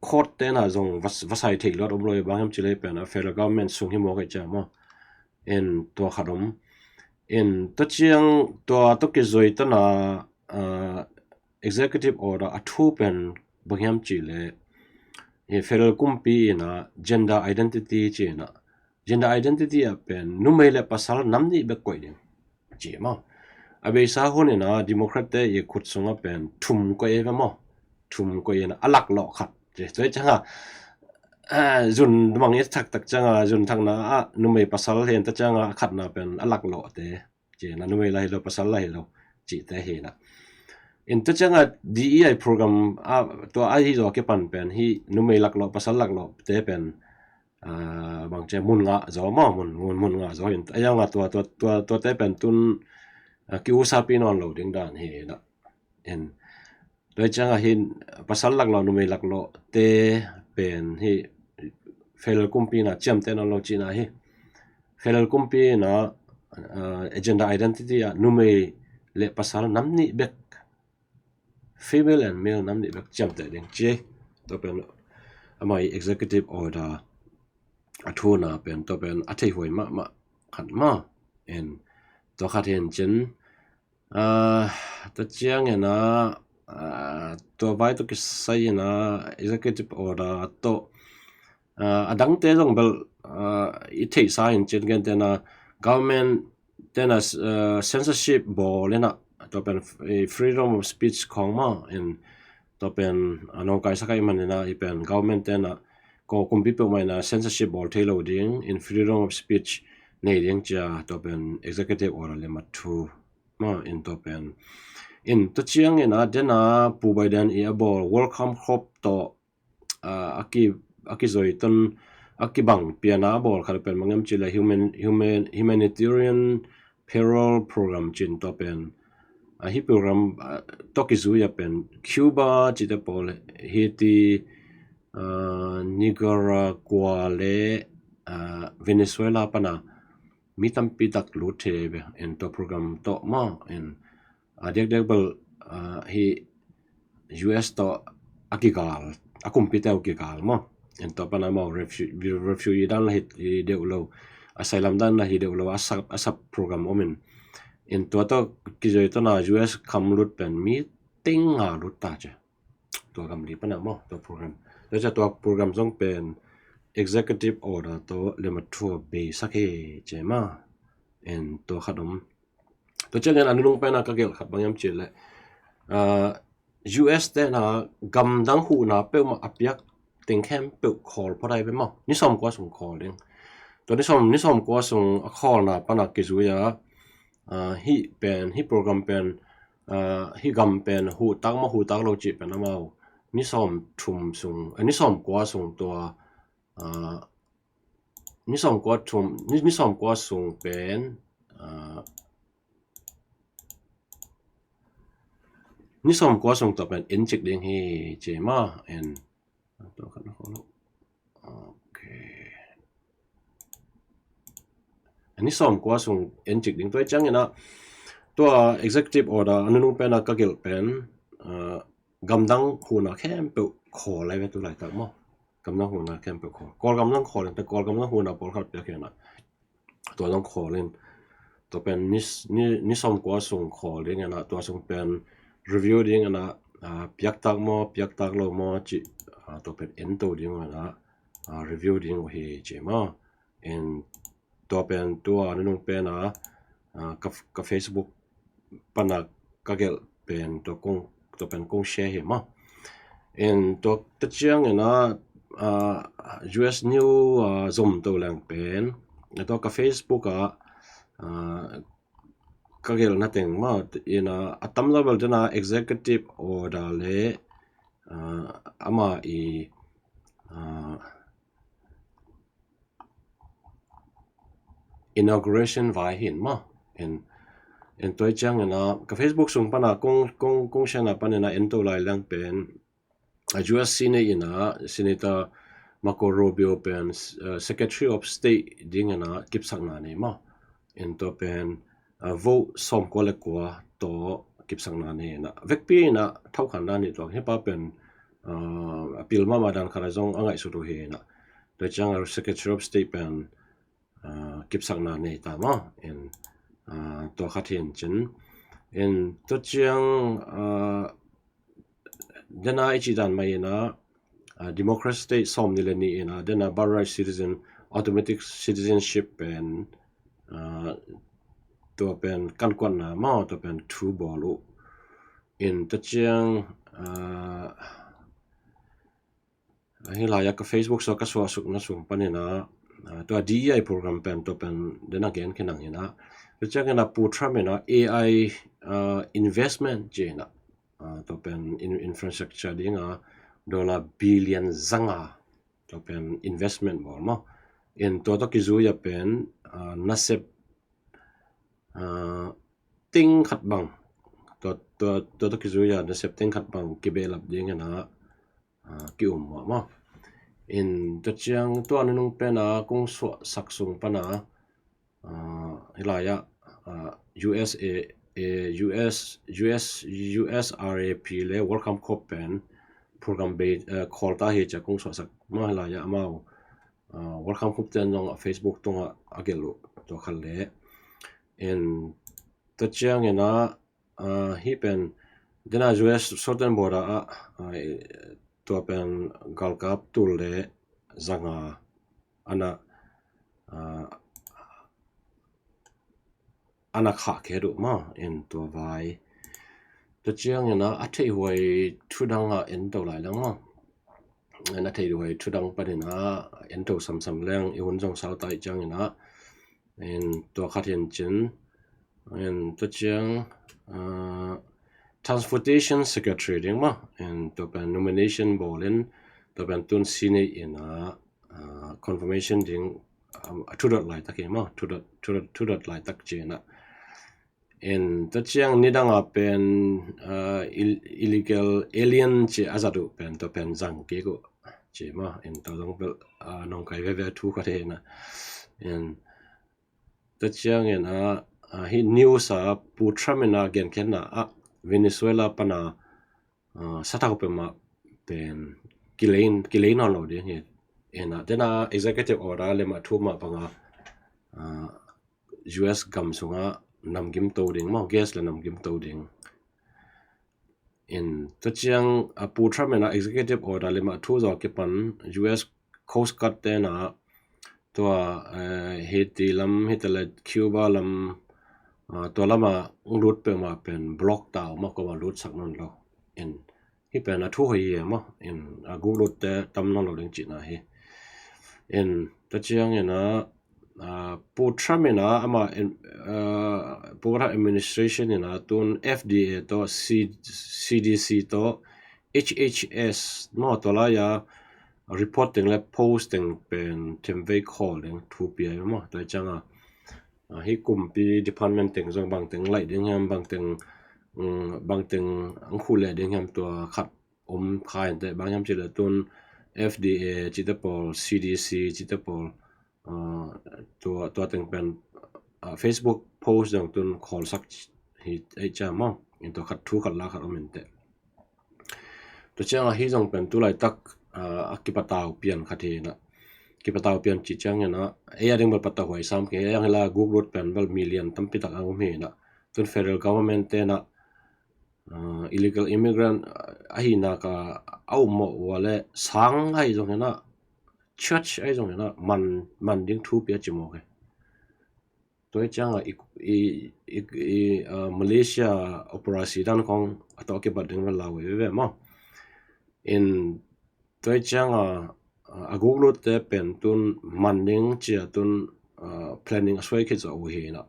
court te in ah zong va, va sai thei luat om lo hi, bang hiam cih leh pen a federal government sung hi mawk hi cia maw. In tua khat om. In tua ciang tua tawh kizui tan a, ah, executive order a thu pen bang hiam cih leh hi federal kumpi in ah gender identity ci in ah, gender identity ah pen numei le pasal nam nih bek koih ding ci maw. A beisa hun in ah Democrat te i khut sungah pen thum koih e ve maw. Thum koih in ah a laklawh khat ci. Tua ciang a, ah, zun mang i thak tak ciang a, zun thakna ah numei pasal hi in, tua ciang a khatna pen a laklawhte ci in ah, numei la hi lo, pasal la hi lo cihte hi in ah. In tua ciang a D E I program ah tua a hi zaw kipan pen hi numei laklawh, pasal laklawhte pen, ah, bang ci a mun ngah zaw maw, mun, mun, mun ngah zaw in. A zong a tua, tua, tua, tuate pen tun, ah, ki-usapi nawn lo ding dan hi in ah. In tua ciang a hin pasal laklawh, numei laklawhte pen hi federal kumpi in ah ciamteh nawn lo cihna hi. Federal kumpi in ah, ah, gender identity ah numei le pasal nam nih bek, female and male nam nih bek ciamteh ding ci. Tua pen amah i executive order a thu in ah pen tua pen a theihuai mahmah khat maw. In tua khat hi in cin, ah, tua ciang in ah, ah, tua vai tawh kisai in ah executive order tawh, ah, a dangte zong bel, ah, i theihsa hi in cin, gentehna government te in ah, eh, censorship bawl in ah, tua pen, eh, freedom of speech khong maw, in tua pen, ah, nawngkaisak ahih man in ah, i pen government te in ah, ko kumpi peuhmah in ah censorship bawl thei lo ding, in freedom of speech nei ding ci a, tua pen executive order limmat thu maw, in tua pen. In tua ciang in ah, den a Pu Biden i a bawl welcome hop tawh, ah, a ki, a kizui tun, a kibang piana a bawl khat pen bang hiam cih leh human, human, humanitarian payroll program ci-in tua pen, a, hih program, a, tawh kizui a pen Cuba cihte pawl, Haiti, a, Nicaragua le, a, Venezuela pana mi tampi tak lut thei ve. En tua program tawh maw, en, a, diakdiak bel, a, hih U S tawh a kigal, a kumpite uh kigal maw. En tua pana amau refu-, refugee dan la hi, hi deuh lo, asylum dan la hi deuh lo, a sap, a sap program om in. En tua tawh kizui tawh na U S kam lut pen mi teng nga lut ta ci. Tua gam li pana maw, tua program. Tua ciang tua program zong pen executive order tawh lemthua beisak hi ci maw. En tua khat om. Tua ciangin a nunung pen a ka gelh khat bang hiam cih leh, ah, U S te na gamdang huhna peuhmah a piak teng khempeuh khawl phot ai ve maw. Ni sawmkua sung khawl ding. Tua ni sawm, ni sawmkua sung a khawlna pana kizui a, ah, hih pen, hih program pen, ah, hih gam pen huh tak maw, huh tak lo cih pen amau ni sawmthum sung, eh, ni sawmkua sung tua, ah, ni sawmkua thum, ni, ni sawmkua sung pen, ah, ni sawmkua sung tua pen en cik ding hi ci maw. En, tua khat na khawl lo. Ok. Ni sawmkua sung en cik ding. Tua ciangin a, tua executive order a nunung pen a ka gelh pen, ah, gamdang huhna khempeuh khawl lai ve tu laitak maw. Gamdang huhna khempeuh khawl. Kawlgam zong khawl in, Kawlgam zong huhna pawlkhat piak hi na. Tua zong khawl in. Tua pen ni, ni, ni sawmkua sung khawl ding in a, tua sung pen review ding in a, ah, piak tak maw, piak tak lo maw cih, ah, tua pen en to ding in a, ah, review ding uh hi ci maw. En tua pen tua nunung pen a, ah, ka, ka Facebook pana ka gelh pen tua kong, tua pen kong share hi maw. En tua ta ciangin a, ah, U S new, ah, zom to leng pen, tua ka Facebook a, ah, ka gelhna teng maw, in a, a tam lo bel den a executive order le, ah, ama i, ah, inauguration vai hi in maw. En, en tua ciangin a, ka Facebook sung pana kong, kong, kong share na panin a en to lai leng pen, a U S Senate in a, Senator Marco Rubio pen, eh, Secretary of State ding in a kipsakna nei maw. En tua pen, ah, vote sawmkua le kua tawh kipsakna nei in a. Vekpi in a thokhanna nei tuak hi pa pen, ah, a pil mahmah dan khat a zong a ngaihsut uh hi in a. Tua ciang a Secretary of State pen, ah, kipsakna nei ta maw. En, ah, tua khat hi in cin. En tua ciang, ah, den a i cih dan mah in a, ah, democratic state sawm nih le nih in a, den a birthright citizen, automatic citizenship pen, ah, tua pen kan kuatna maw, tua pen thu bawl uh. In tua ciang, ah, hih lai-ah ka Facebook sung ka suahsukna sung panin a, ah, tua D E I program pen tua pen den a gen khin ang in a. Tua ciangin a Pu Trump in a A I, ah, investment ci in a, ah, tua pen in, infrastructure ding a dollar billion zanga tua pen investment bawl maw. In tua tawh kizui a pen, ah, nasep, ah, teng khat bang, tua, tua, tua tawh kizui a nasep teng khat bang kibehlap ding in a, ah, ki-um uh maw. In tua ciang tua nunung pen a kong suahsak sung pana, ah, hih lai-ah, ah, U S A, eh, U S, U S, U S R A P le Welcome Corps pen program bei, eh, khawl ta hi ci a kong suahsak maw. Hih lai-ah amau, ah, Welcome Corps ten zong a Facebook tungah a gelh uh tua khat le. In tua ciangin a, ah, hih pen den a U S southern border ah, ah, tua pen galkap tul le zanga ana, ah, ana khah khe duh maw. In tua vai. Tua ciangin a, a theihhuai thudang a en to lai leng maw. In a theihhuai thudang panin a en to samsam leng i hun zong sau ta ih ciangin a. In tua khat hi in cin. In tua ciang, ah, Transportation Secretary ding maw. In tua pen nomination bawl in, tua pen tun Senate in a, uh, confirmation ding, um, a thudot laitak hi maw, thudot, thudot, thudot laitak ci-in ah. In tua ciang nidang a pen, uh, ill-, illegal alien ci a zat uh pen, tua pen zang kik uh ci maw. In tua zong bel, uh, nong kai veve thu khat hi na. In tua ciangin ah, uh, hih news a Pu Trump in a genkhiatna ah Venezuela pan a, uh, sathau peuhmah pen kilei, kilei nawn lo ding hi. In ah, tena executive order le mah thu mah banga, uh, U S gam sungah namgim to ding maw, gas le namgim to ding. In tua ciang, uh, Pu Trump in ah executive order le mah thu zaw kipan U S Coast Guard tena tua, uh, Haiti lam, hi ta le Cuba lam, uh, tua lama lut peuhmah pen block ta uh maw, koma lut sak nawn lo. In hih pen a thu hoih hi maw. In a guk lut te tam nawn lo ding cihna hi. In tua ciangin ah, uh, Pu Trump in ah ama in, uh, Pu Trump administration in ah tun F D A tawh C-, C D C tawh H H S maw, tua lai a report teng le post teng pen themvei khawl ding thu pia hi maw. Tua ciang a, uh, hih kumpi department teng zong bangteng laih ding hiam, bangteng, um, bangteng ang khu le ding hiam, tua khat om kha inteh. Bang hiam cih le tun F D A cite pawl, C D C cite pawl, uh, tua, tua teng pen, uh, Facebook post zong tun khawlsak hi ei ciang maw. In tua khat thu khat la khat om inteh. Tua ciang a hih zong pen tu laitak, uh, a kipatau pian khat hi na. Kipatau pian cih ciangin ah, ei a ding bel patau huai sam kei, ei a ding hi la guk lut pen bel million tampi tak a om hi na. Tun federal government tena, uh, illegal immigrant, uh, ahi nak a, a um mawh ua le sang ahi zongin ah, church ahi zongin ah, man, man ding thu pia ci mawk hi. Tua hi ciang a i, i, i, i, uh, Malaysia operasi dan khong a tawh kibat ding bel lau veve maw. In tua hi ciang a, uh, a guk lut te pen tun man ding ci a tun, uh, planning a suai khit zawh uh hi na.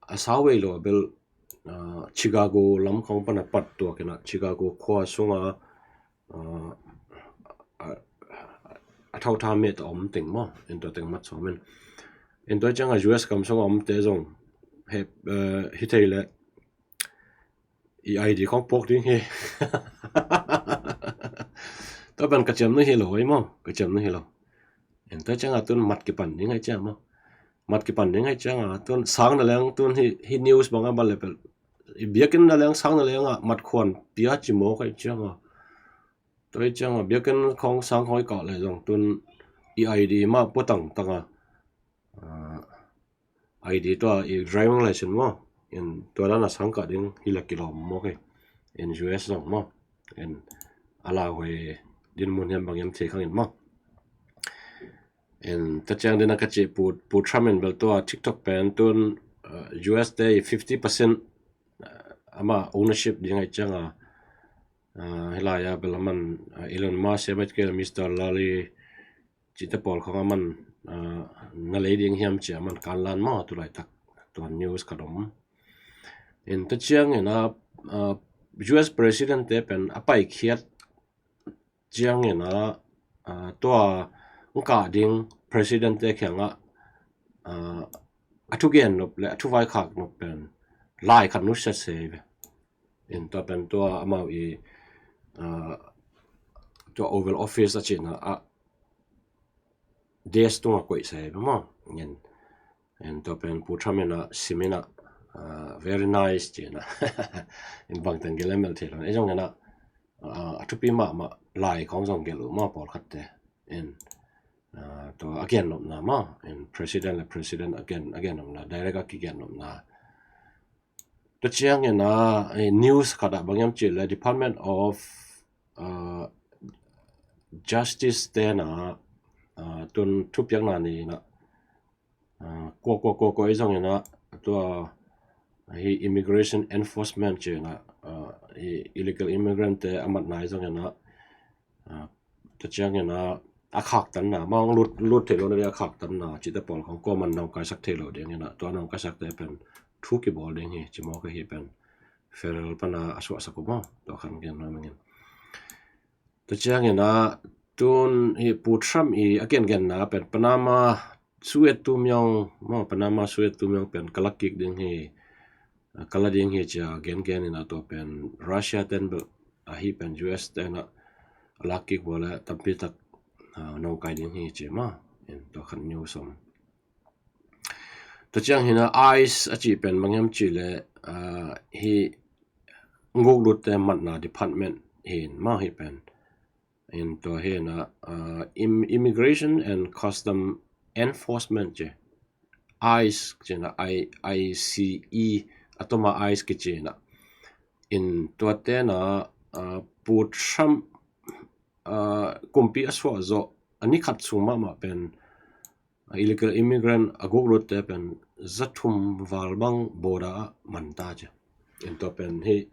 A sau vei lo a bel, uh, Chicago lam khong pan a pat tuak in ah, Chicago khua sung a, uh, a, a thau tha met a om teng maw, in tua teng mat sawm in. In tua ciang a U S gam sung a om te zong he, uh, hi thei le i I D khong puak ding hi. Tua pen ka ciam nuih hi lo ei maw, ka ciam nuih hi lo. In tua ciang a tun mat kipan ding ahi ciang maw. Mat kipan ding ahi ciang a tun sang na leng tun hi, hi news bang a bal le pel. I biakinn na leng sang na leng a mat khuan pia ci mawk ahi ciang a. Tua hi ciang a biakinn khong sang khong i kah le zong tun i I D mah pua tangtang a. Uh, I D tua i driving license maw. In tua dan a sang kah ding hi la kilawm mawk hi. In U S zong maw. In a lauhuai dinmun hiam bang hiam thei khang in maw. In tua ciang dina ka cih Pu, Pu Trump in bel tua TikTok pen tun, uh, U S te i fifty percent, uh, ama ownership ding ahi ciang a, uh, hi lai a bel aman, uh, Elon Musk, Mister Larry cite pawl khong aman, uh, na lei ding hiam ci a man kan lan maw tu laitak tua news ka dom. In tua ciangin a, uh, U S president te pen a paikhiat ciangin a, uh, tua ngkah ding president te kiangah, uh, a thugen nop le a thuvaikhak nop pen lai khat nusiat se ve. In tua pen tua amau i, uh, tua Oval Office a cihna a desk tunga koih se ve maw. In, in tua pen Pu Trump in a sim in a, uh, very nice cihna. In bangteng gel a melh thei lo. Ei zong in a, uh, a thupi mahmah lai khong zong gel uh maw pawlkhat te. In, uh, tua a gennopna maw. In president le president a gen, a gennopna direct a kigennopna. Tua ciangin a, eh, news khat ah bang hiam cih le Department of, uh, Justice tena, uh, tun thupiakna nei in a, uh, kua kua kua kua i zongin a tua hi immigration enforcement cihna, uh, hi illegal immigrant te a matna i zongin a, uh, tua ciangin a, a khaktanna, mah hong lut, lut thei lo na ding a khaktanna cihte pawl khong kuaman nong kaisak thei lo dingin a, tua nong kaisak te pen thu kibawl ding hi ci mawk hi pen federal pan a suahsak uh maw, tua khan gen nuam ing in. Tua ciangin a, Tun hi Pu Trump i a gengenna pen Panama Suez Tumyong maw, Panama Suez Tumyong pen ka la kik ding hi, ka la ding hi cia gengen in a, tua pen Russia ten bel ahi pen U S ten a la kik vua le tampi tak nong kai ding hi ci maw. In tua khat news om. Tua ciang hi na ICE a cih pen bang hiam cih le hi guklutte matna department hi in maw hi pen. In tua hi na Immigration and Custom Enforcement ci, ICE ci na, ICE a toma ICE kici na. In tuate na Pu Trump kumpi a suah zawh a ni khat sung mahmah pen illegal immigrant a guklutte pen za thum val bang border ah man ta ci. In tua pen hi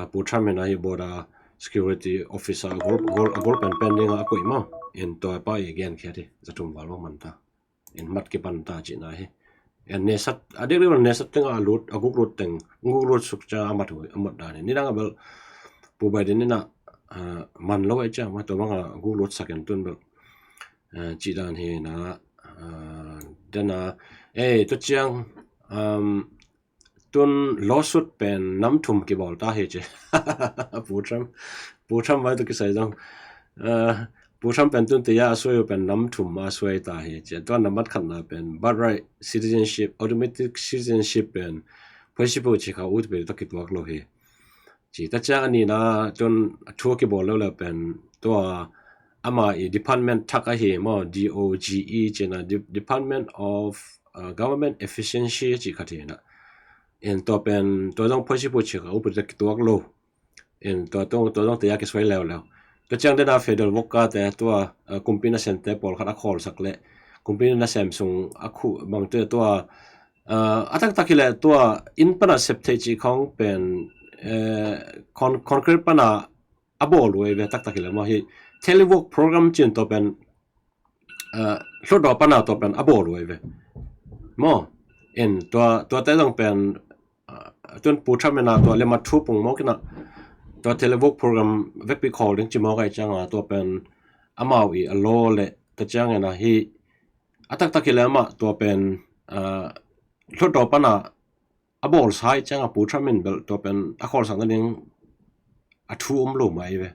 Pu Trump in a hi border security officer a gol, a gol pen pen ding a koih maw. In tua pa i genkhiat hi, za thum val bang man ta. In mat kipan ta cihna hi. In nesat a dik dik nesat teng a lut, a guklut teng, guklut suk cia a mat hui, a mat dan hi. Nidang a bel Pu Biden in a man lo a i ciang maw, tua bang a guklut sak in tun bel cih dan hi na. Dena ei tua ciang tun lawsuit pen nam thum kibawl ta hi ci. Pu Trump, Pu Trump vai tu kisai zong Pu Trump pen tun tia a suai uh pen nam thum a suai ta hi ci. Tua nambat khatna pen birthright citizenship, automatic citizenship pen phoisipu ci kha ut pen ta kituak lo hi. Ci ta ciang a nina tun a thu a kibawl lo le pen tua ama i department thak ahi maw, D O G E ci na, Department of Government Efficiency ci khat hi na. In tua pen tua zong phoisipu ci kha ut pen ta kituak lo. In tua tung tua zong tia kisuai leuleu. Tua ciang dena federal worker te tua kumpi nasem te pawlkhat a khawlsak le kumpi nasem sung a khu bang te tua a taktak hi le tua inn pana sep theih cih khawng pen concrete pana a bawl uh ei ve. Taktak hi le maw hi telework program cin tua pen hlutdaw pana tua pen a bawl uh ei ve maw. In tua tuate zong pen tun Pu Trump in a tua lema thu pung mawk in a tua telework program vekpi khawl ding ci mawk a i ciang a tua pen amau i a law le ta ciang in a hi a taktak hi le amah tua pen hlutdaw pana a bawlsa i ciang a Pu Trump in bel tua pen a khawlsak nading a thu om lo mai ve.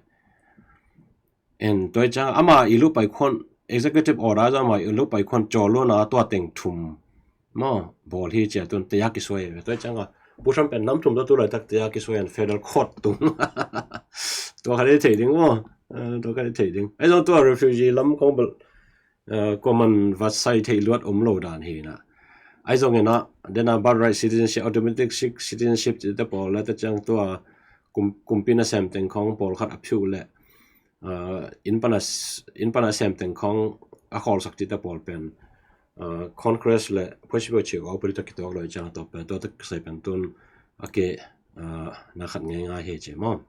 En tua i ciang ama i lupai khuan executive order zong ama i lupai khuan cawluna tua teng thum maw bawl hi cia tun tia kisuai ve. Tua i ciang a Pu Trump pen nam thum tua tu laitak tia kisuai an federal court tung. Tua khat i thei ding maw. Tua khat i thei ding. Ai zong tua refugee lam kong bel kuaman vatsai theih luat om lo dan hi na. Ai zong ina dena birthright citizenship, automatic citizenship te pawl la ta ciang tua kumpi nasem teng khawng pawlkhat a phiu le inn pana sem teng khawng a khawlsak cihte pawl pen Congress le phoisipuai cih a upadi ta kituak lo i ciang a tawp pen tua ta kisai pen tun a ke na khat ngeingai hi ci maw.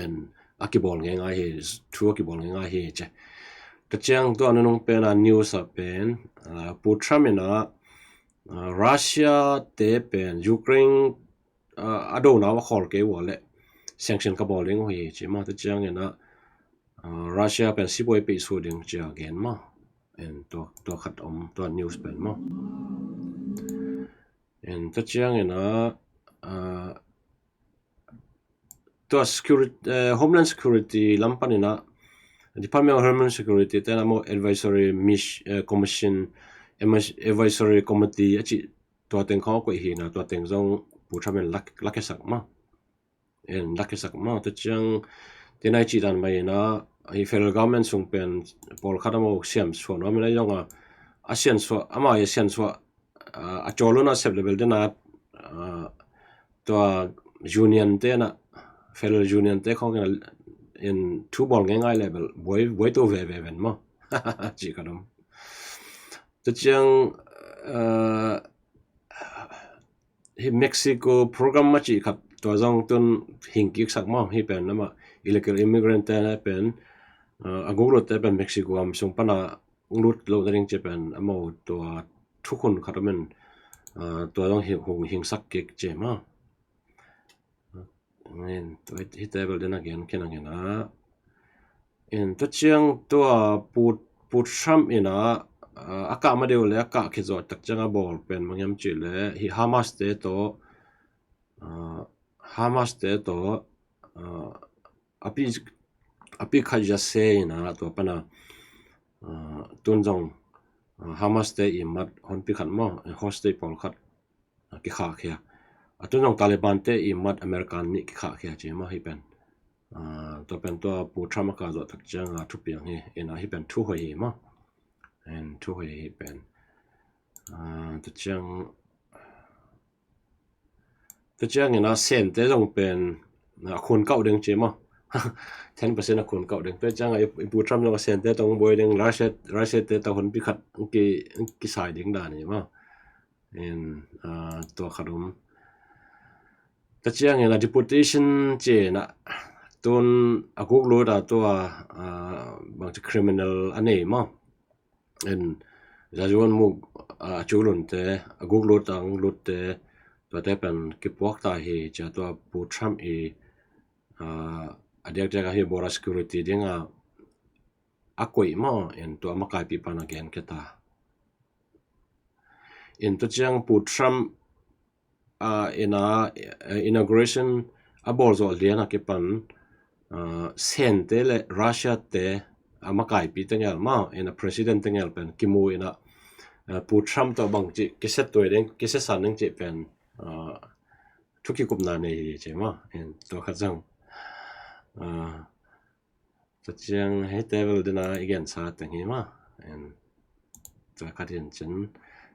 En a kibawl ngeingai hi, thu a kibawl ngeingai hi ci. Ka ciang tua nunung pen a news a pen Pu Trump ina Russia te pen Ukraine a dona a khawl kei ua le sanction ka bawl ding uh hi ci maw. Ta ciang ina Russia pen sipuai peih su ding cia gen maw. En tua khat om tua news pen maw. En ta ciang ina tua security, Homeland Security lam pan ina Department of Homeland Security te na maw advisory commission, advisory committee a cih tua teng khawng a koih hi na tua teng zong Pu Trump in la khiasak maw. En la khiasak maw ta ciang tina i cih dan mai ina hi federal government sung pen pawlkhat a maw siamsuah nuam ina zong a a siansuah ama a siansuah a cawluna sep level dena tua union te na federal union te khawng in thu bawl ngeingai level buai buai tu veve ven maw. Cih ka dom ta ciang hi Mexico program a cih khat tua zong tun hing kiksak maw hi pen amah illegal immigrant te pen a guklut te pen Mexico am sung pana lut lo na ding ci pen amau tua thukhun khat om in tua zong hing hingsak kik ci maw. Hi table den a gen khin a gen a In tua ciang tua Pu, Pu Trump in a, a, a kah ma deuh le a kah khit zawh tak ciang a bawl pen bang hiam cih le hih Hamas te tawh, a, Hamas te tawh, a, a pi, a pi khat za se in a tua pan a, a, tun zong, a, Hamas te i mat honpi khat maw, hostage pawlkhat a kikhahkhia. A tun zong Taliban te i mat American nih kikhahkhia ci maw hih pen. A, tua pen tua Pu Trump a kah zawh tak ciang a thupiang hi, in a hih pen thu hoih hi maw. In thu hoih hi pen. A, tua ciang, tua ciang in a Sente zong pen a khun kauh ding ci maw. Ten percent a khun kauh ding. Tua ciang a i, i Pu Trump zong a Sente tawh hong buai ding, Russia, Russia te tawh honpi khat hong ki, hong kisai ding dan hi maw. In, a, tua khat om. Tua ciang in a deportation ci in a tun a guk lut a tua, a, bangci criminal a nei maw. In zazuan muk, a, a cu lunte, a guk lut a hong lutte, tuate pen kipuak ta hi ci a tua Pu Trump i, a, a diakdiak a hi border security ding a, a koih maw, in tua a makaipih pan a gen khe ta. In tua ciang Pu Trump, a, in a, a, inauguration a bawl zawh lian a kipan, a, Sente le Russia te a makaipih tengel maw, in a president tengel pen kimu in a, a, Pu Trump tawh bangci kisia tuai ding, kisia san ding cih pen, a, thu kikupna nei hi ci maw, in tua khat zong, a, tua ciang hei table dena i gensa teng hi maw. In tua khat hin cin.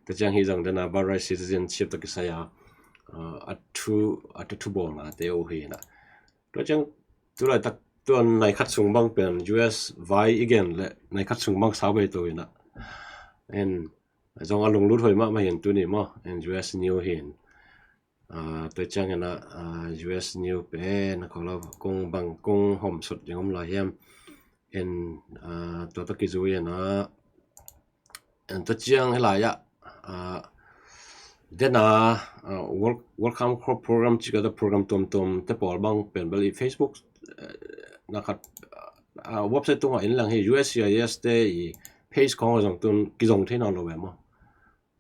Tua ciang hi zong dena birthright citizenship tawh kisai a, a, a thu, a thu, thu bawlna te uh hi na. Tua ciang tulaitak tua nai khat sung bang pen U S vai i gen le nai khat sung bang sau bei to hi na. In zong a lunglut hoih mahmah hin tuni maw. In U S new hin. A, tua ciang in a, a, U S new pen a kong bang kong hom sut ding om lai hiam. In, a, tua tawh kizui in a, in tua ciang hi lai a, a, dena, a, World, World Camp Corps program ci ka ta program tuamtuam te pawl bang pen bel i Facebook, eh, na khat, a, website tungah in lang hi U S C I S te i page khong a zong tun kizong thei nawn lo ve maw.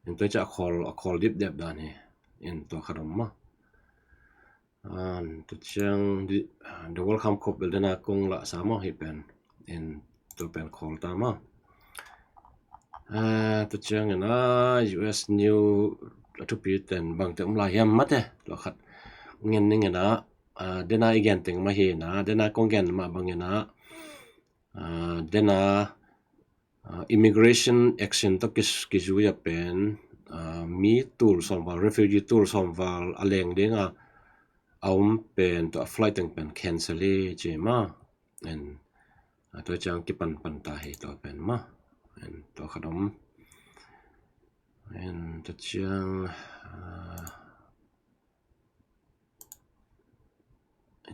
In tua ciah a khawl, a khawl dipdep dan hi. In tua khat om maw. An, tua ciang di, the World Camp Corps bel dena kong lah sa maw hi pen. In tua pen khawl ta maw. A, tua ciang in a U S new a thupi ten bangte om lai hiam mate. Tua khat ngen ning in a, a, dena i gen teng mah hi na, dena kong gen mah bang in a, a, dena, a, immigration action tawh kis-, kizui a pen, a, mi tul sawmval, refugee tul sawmval a leng ding a, a om pen tua a flight teng pen cancel hi ci maw. En, a, tua ciang kipan pan ta hi tua pen maw. En, tua khat om. En, tua ciang, a,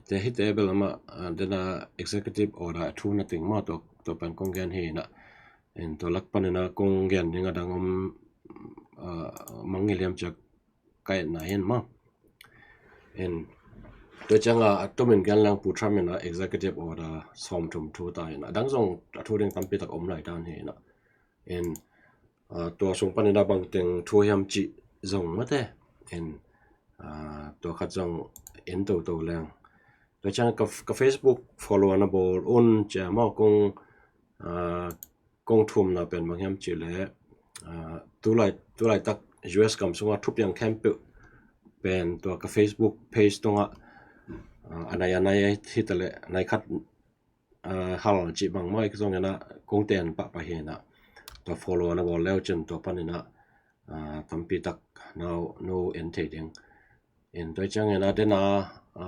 te hi te bel amah, a, dena executive order a thu na ting maw tua, tua pen kong gen hi na. En, tua lak pan in a kong gen ding a dang om, a, mangngilh hiam ciak ka etna hi maw. En, tua ciang a, a tumin gen lang Pu Trump in a executive order sawmthum thu ta hi na. A dang zong a thu ding tampi tak om lai dan hi na. En, a, tua sung pan in a bangteng thu hiam cih zong mate. En, a, tua khat zong en toto leng. Tua ciang ka, ka Facebook follow na bawl un cia maw kong, a, kong thumna pen bang hiam cih le, a, tulai, tulaitak U S gam sunga thupiang khempeuh pen tua ka Facebook page tungah, a, a nai a nai hi ta le, a nai khat, a, hal cih bang maw, i zong in a kong ten pahpah hi na. Tua follow na bawl leu cin tua pan in a, a, tampi tak nau, no en thei ding. En, tua ciang in a dena, a,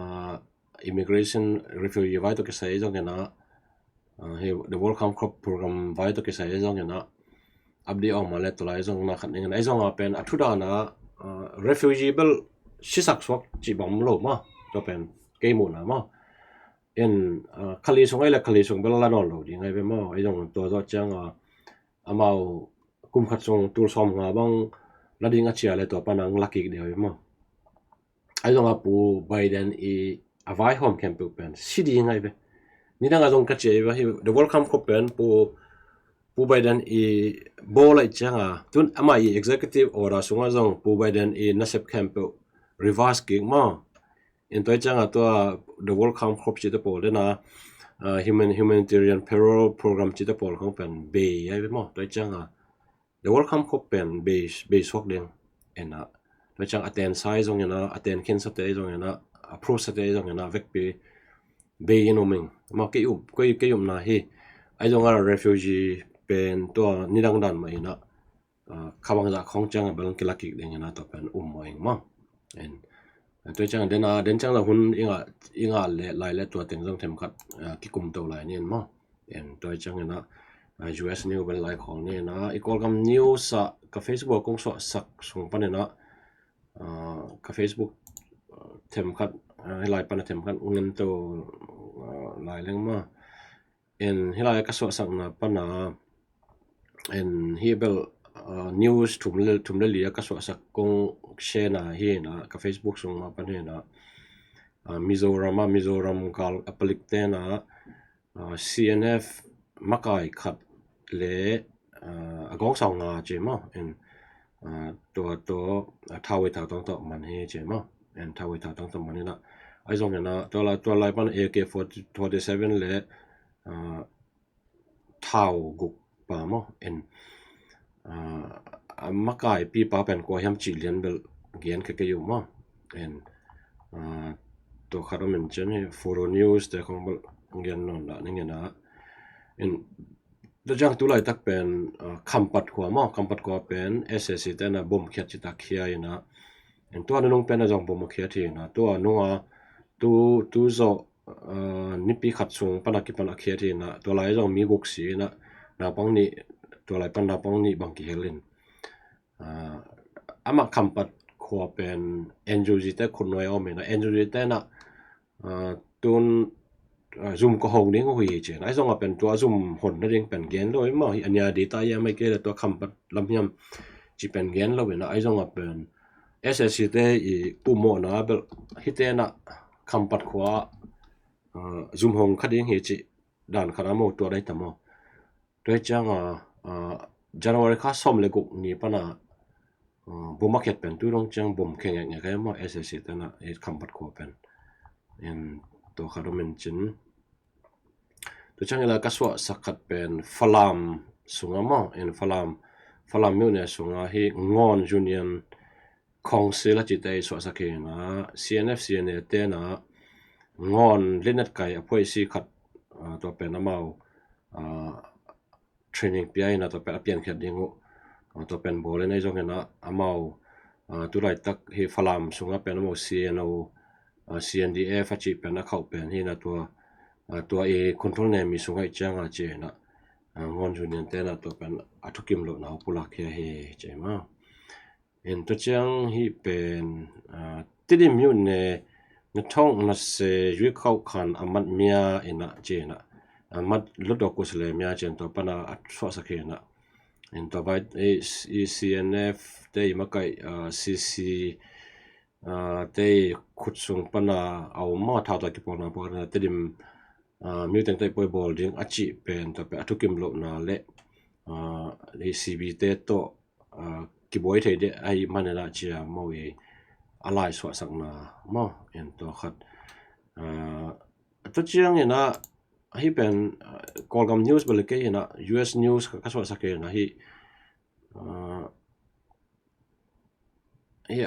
immigration refugee vai tawh kisai zong in a, a, hi the World Camp Corps program vai tawh kisai zong in a update awng mah le tulai zong na khat ning in a, ei zong a pen a thu dan a, a, refugee bel sisak suak cih bang lo maw. Tua pen kei muhna maw. En, a, khali sung ei le khali sung bel la nawn lo ding ai ve maw. Ei zong tua zawh ciang a, amau kum khat sung tul sawmnga bang la ding a cia le tua pan a hong la kik deuh hi maw. Ai zong a Pu Biden i a vaihawm khempeuh pen si ding ai ve. Nidang a zong ka ci a hi, the World Camp khop pen Pu, Pu Biden i bawl a i ciang a, tun ama i executive order sung a zong Pu Biden i nasep khempeuh reverse kik maw. In tua i ciang a tua the World Camp khop ci te pawl dena, human, humanitarian parole program ci te pawl khong pen bei a hi maw. Tua i ciang a the World Camp khop pen bei, bei suak ding. Ena tua ciang a ten sa i zong ena, a ten khin sa te i zong ena, a pro sa te i zong ena vekpi bei in um ing. Maw kei up, kei, kei upna hi. Ai zong a refugee pen tua nidang dan mah ena, kha bang zah khong ciang a bel kilakik ding ena tua pen um mah ing maw. En tua ciang den a, den ciang la hun i ngah, i ngah le lai le tua teng zong themkhat kikum to lai ni en maw. En tua ciang ena, U S News bel lai khol ni ena, i Kawlgam News a ka Facebook kong suahsak sung pan ena, ka Facebook themkhat, hi lai pan a themkhat ungen to lai leng maw. En hi lai ka suahsakna pan a, en hi bel news thum le, thum le li a ka suahsak kong share na hi ena, ka Facebook sung ma pan hi ena, Mizoram a, Mizoram gal a palik te na, C N F makai khat le a gawngsau nga ci maw. En tua tua thau i thau tawng tawh man hi ci maw. En thau i thau tawng tawh man ena, ai zong ena tua lai, tua lai pan A K forty seven le thau guk pa maw. En a makai pipa pen kua hiam cih lian bel gen kha kei uh maw. En tua khat om in cin hi, Furo News te khong bel gen nawn dah ning ena. En tua ciang tu laitak pen Khampat khua maw, Khampat khua pen S A C te na bom khiat ci ta khia ena. En tua nunung pen a zong bom a khiat hi ena, tua nunga tu, tu zawh nipi khat sung pan a kipan a khiat hi ena, tua lai zong mi guk si ena, naupang nih, tua lai pan naupang nih bang kihel in. Amah Khampat khua pen N U G te khut nuai a om ena, N U G te na tun zum ka hong ding uh hi ci ena, ai zong a pen tua zum hon na ding pen gen lo i maw hi, a nia di ta i a mai kei le tua Khampat lam hiam ci pen gen lo ena, ai zong a pen S A C te i pumawhna bel hi te na Khampat khua zum hong kha ding hi ci dan khat a maw tua dai ta maw. Tua hi ciang a January kha sawm le guk ni pan a bom a khiat pen tu dong ciang bom khe ngek ngek a maw, S A C te na Khampat khua pen. En tua khat om in cin. Tua ciang ila ka suahsak khat pen Falam sunga maw, en Falam, Falam myone sunga hi Ngawn Union Council a cite i suahsak hi ena, C N F C N A te na Ngawn linet kai a phuaisi khat, tua pen amau training pia ina tua pen a piankhiat ding uh, tua pen bawl ina i zong ina amau tu laitak hi Falam sunga pen amau C N O, C N D F a cih pen a khauh pen hi ina tua, tua i control ne mi sunga i cianga ci ina Ngawn Union te na tua pen a thukim lohna uh pulak hi a hi ci ma. En tua ciang hi pen Tedim myone na thong na se yui khauh khan a mat mia ina ci ina a mat lotdok kusale mia ci in tua pana a suahsak hi ina. En tua vai i C N F te i makaih C C te i khut sung pana a um ma thau ta kipawlna pawh ina Tedim myo teng te i poi bawl ding a cih pen tua pen a thukim lohna le i C B te tawh kibuai thei deh ahi man ina cia maw i a lai suahsakna maw en tua khat. Tua ciang ina hi pen Kawlgam news bel kei ina U S news ka suahsak ina hi hi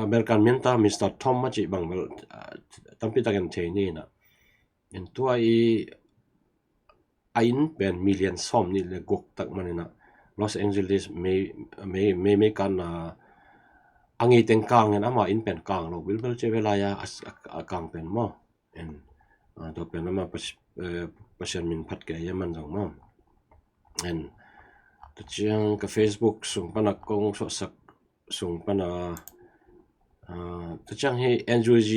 American minta Mister Tom a cih bang bel tampi takin thei ni ina en tua i a inn pen million sawm nih le guk tak man ina Los Angeles mei mei mei mei kan a ngei teng kang in ama inn pen kang lo bilbel ce velai a a kang pen maw en tua pen ama Pasian min phat kei a man zong maw en tua ciang ka Facebook sung pana kong suahsak sung pana tua ciang hi N U G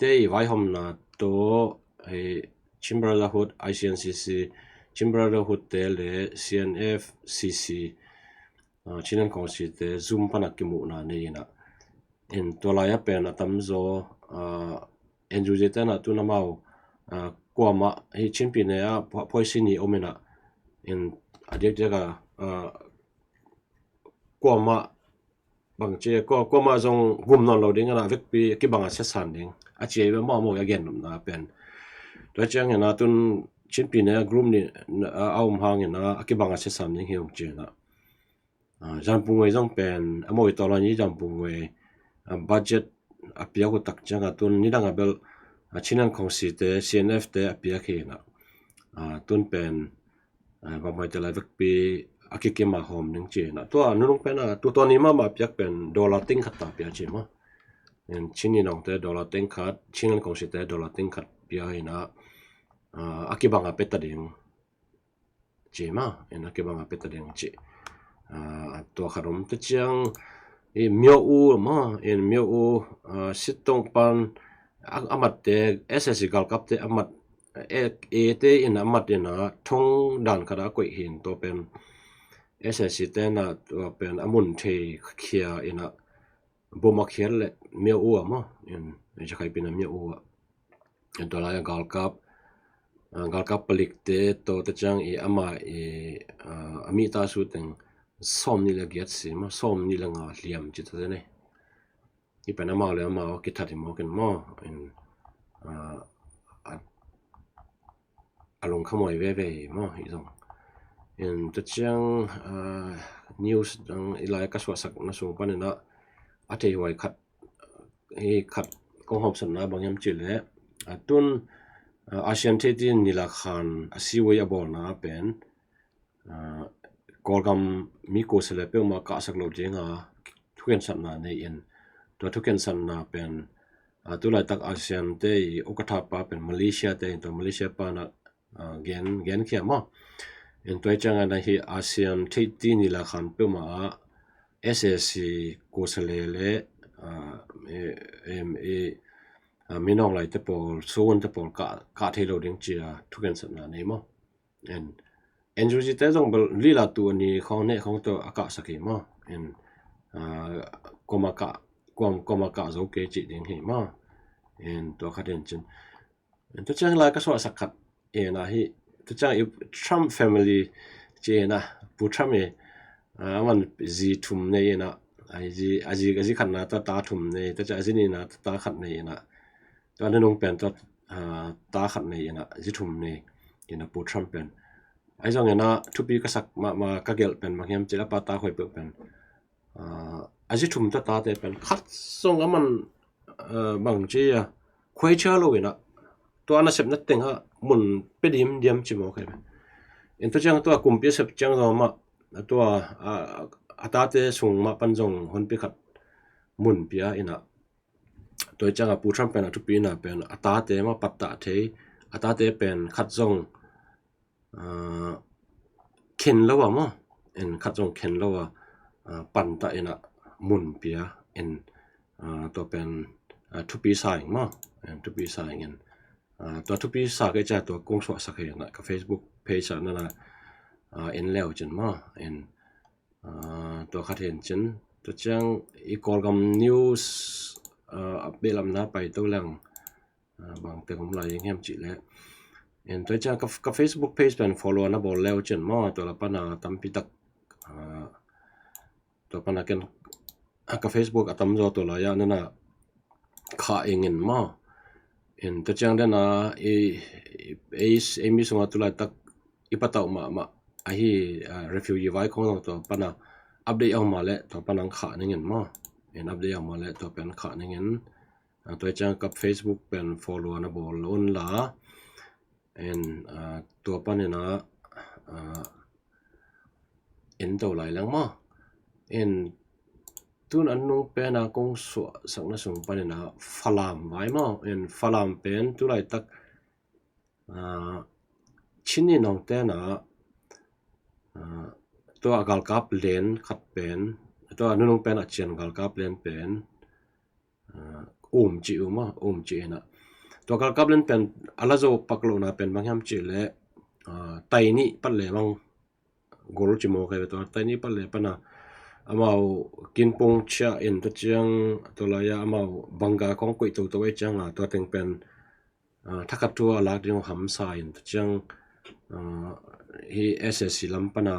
te i vaihawmna tawh hi Chin Brotherhood, I C N C C, Chin Brotherhood te le C N F C C, Chin and Kong C te Zoom pana kimuhna nei ina en tua lai a pen a tamzaw N U G te na tun amau kuamah hi Chin pyine ah phuaisi ni om inah, in a diakdiak a, ah, kuamah bangci, kua, kuamah zong gum nawn lo ding inah, vekpi a kibang a siasan ding a ci ei ve maw, maw a gen nopna pen. Tua ciang inah tun Chin pyine ah group ni a, a om hang inah a kibang a siasan ding hi hong ci inah. Ah, Zampungwe zong pen a mawi tawlan i Zampungwe, ah, budget a piak uh tak ciang a tun nidang a bel, ah, Chinland Council te, C N F te a piak hi inah. Ah, tun pen, ah, bangmai te lai vekpi a kikim a hawm ding ci inah. Tua nunung pen a, tu tua ni mahmah a piak pen dollar ting khat ta pia ci maw. In Chin ni nong te dollar ting khat, Chinland Council te dollar ting khat pia inah, ah, a kibang a peta ding ci maw, in a kibang a peta ding ci. Ah, tua khat om. Tua ciang i Myo U maw, in Myo U, ah, Sittong pan a, a mat te, S S C galkap te a mat, e, e te in a mat inah thong dan khat a koih hi in, tua pen S S C te inah tua pen a mun thei khia inah bom a khiat leh Myo U ah maw, in Rakhine pyine ah Myo U ah. Tua lai a galkap, ah, galkap palik te tawh tua ciang i ama i, ah, a mihta su teng sawm nih le giat si maw, sawm nih le nga liam ci ta te nei. Hi pen amau le amau a kithat hi mawk in maw, in, ah, a, a lungkham huai veve hi maw, hi zong. In tua ciang, ah, news dang i lai ka suahsakna sung pan inah a theihuai khat, hi khat kong hawmsakna bang hiam cih leh, ah, tun, ah, ASEAN theihti nilakhan a siwei a bawlna pen, ah, Kawlgam mi kuasia le peuhmah kahsak loh dinga thukhensatna nei in, tua thukhensatna pen, ah, tulaitak ASEAN te i ukatha pa pen Malaysia te in, tua Malaysia pa inah, ah, gen, genkhia maw. In tua ciang inah hi ASEAN theihti nilakhan peuhmah ah S A C kuasia le le, ah, e, em, e, ah, Min Aung Hlaing te pawl, Suwon te pawl kah, kah thei lo ding ci a thukhensatna nei maw. In N U G te zong bel lila tu a ni khawng neh khawng tawh a kahsak hi maw. In, ah, kuama kah, kuam, kuama kah zo kei cih ding hi maw. In tua khat in cin. In tua ciang lai ka suahsak khat inah hi, tua ciang i Trump family ci inah, Pu Trump i, ah, aman zi thum nei inah, a zi, a zi, a zi khatna tawh ta thum nei, tua ciang a zi nihna tawh ta khat nei inah. Tua nunung pen tawh, ah, ta khat nei inah, zi thum nei inah Pu Trump pen. Ahi zong inah thupi ka sak mahmah ka gelh pen bang hiam cih leh a pa ta khuai peuh pen, ah, a zi thum tawh tate pen khat zong aman, ah, bangci a khuai cia lo inah, tua nasepna teng ah mun pia dimdiam ci mawk hi. In tua ciang tua kumpi a sep ciang zong mah, tua, ah, a tate sung mah pan zong honpi khat mun pia inah. Tua ciang a Pu Trump pen a thupina pen a tate mah pattah thei, a tate pen khat zong, ah, khen lo a maw, in khat zong khen lo a, ah, pantah inah mun pia in, ah, tua pen, ah, thupi sa ing maw, in thupi sa ing in, ah, tua thupi sa kei ciang tua kong suahsak hi inah ka Facebook page ah nana, ah, en leu cin maw, in, ah, tua khat hi in cin, tua ciang i Kawlgam news, ah, a behlapna pai to leng, ah, bang teng om lai ing hiam cih leh. In tua ciang ka, ka Facebook page pen follow na bawl leu cin maw, tua la pana tampi tak, ah, tua pana ken, ah, ka Facebook a tamzaw tua lai ah nana khah ing in maw. In tua ciang dena i, i, ei, ei mi sunga tulaitak i patauh mahmah ahi, ah, refugee vai khong zong tua pana update a om mah leh tua pana khah ning in maw. In update a om mah leh tua pen khah ning in, ah, tua ciang ka Facebook pen follow na bawl un la. In, ah, tua pan inah, ah, en to lai leng maw. In tun a nung pen a kong suahsakna sung pan inah Falam vai maw. In Falam pen tulaitak, ah, Chin ni nong te inah, ah, tua a galkap len khat pen, tua a nunung pen a cian galkap len pen, ah, um ci uh maw, um ci inah. Tua galkap len pen a la zo pak lohna pen bang hiam cih leh, ah, tai nih pat le bang gol ci mawk hi ve, tua tai nih pat le pana amau kinpung ciah in tua ciang tua lai ah amau bangga khong koih toto ei ciang a tua teng pen, ah, thakhat thu a lak ding uh hamsa in, tua ciang, ah, hi S A C lam pana,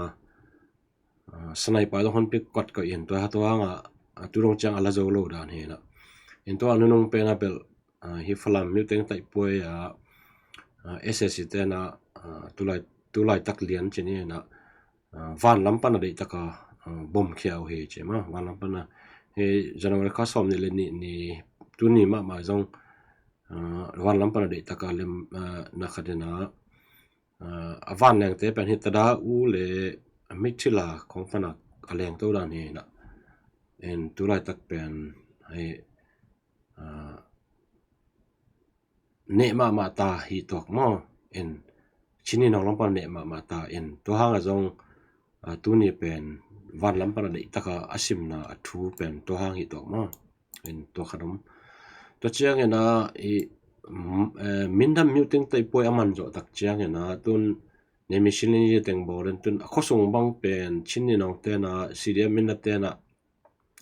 ah, sniper zong honpi kuat koih in, tua, tua hanga, ah, tu dong ciang a la zo lo dan hi na. In tua a nunung pena bel, ah, hi Falam Myo Teng Taih Puai a, ah, S A C tena, ah, tulai, tulai tak lian cin hi na, ah, van lam pana deihtaka, ah, bom khia uh hi ci ma, van lam pana hi January kha sawm nih le nih ni, tuni mahmah zong, ah, van lam pana deihtaka lem, ah, na khat hi na, ah, a van lengte pen hi Tada U le Mithila khong pana a lengto dan hi na. En tulai tak pen hi, ah, neh mahmah ta hi tuak maw? En Chin Ni Nong lam pan neh mahmah ta, en tua hanga zong, ah, tuni pen van lam pana deihtaka a simna a thu pen tua hang hi tuak maw? En tua khat om. Tua ciangina i, mm, eh, Mindat Myo Teng Taih Puai a man zawh tak ciangina tun Neihmi Shin Lin Yi teng bawl in, tun a khuasung bang pen Chin Ni Nong tena, C D F Mindat tena,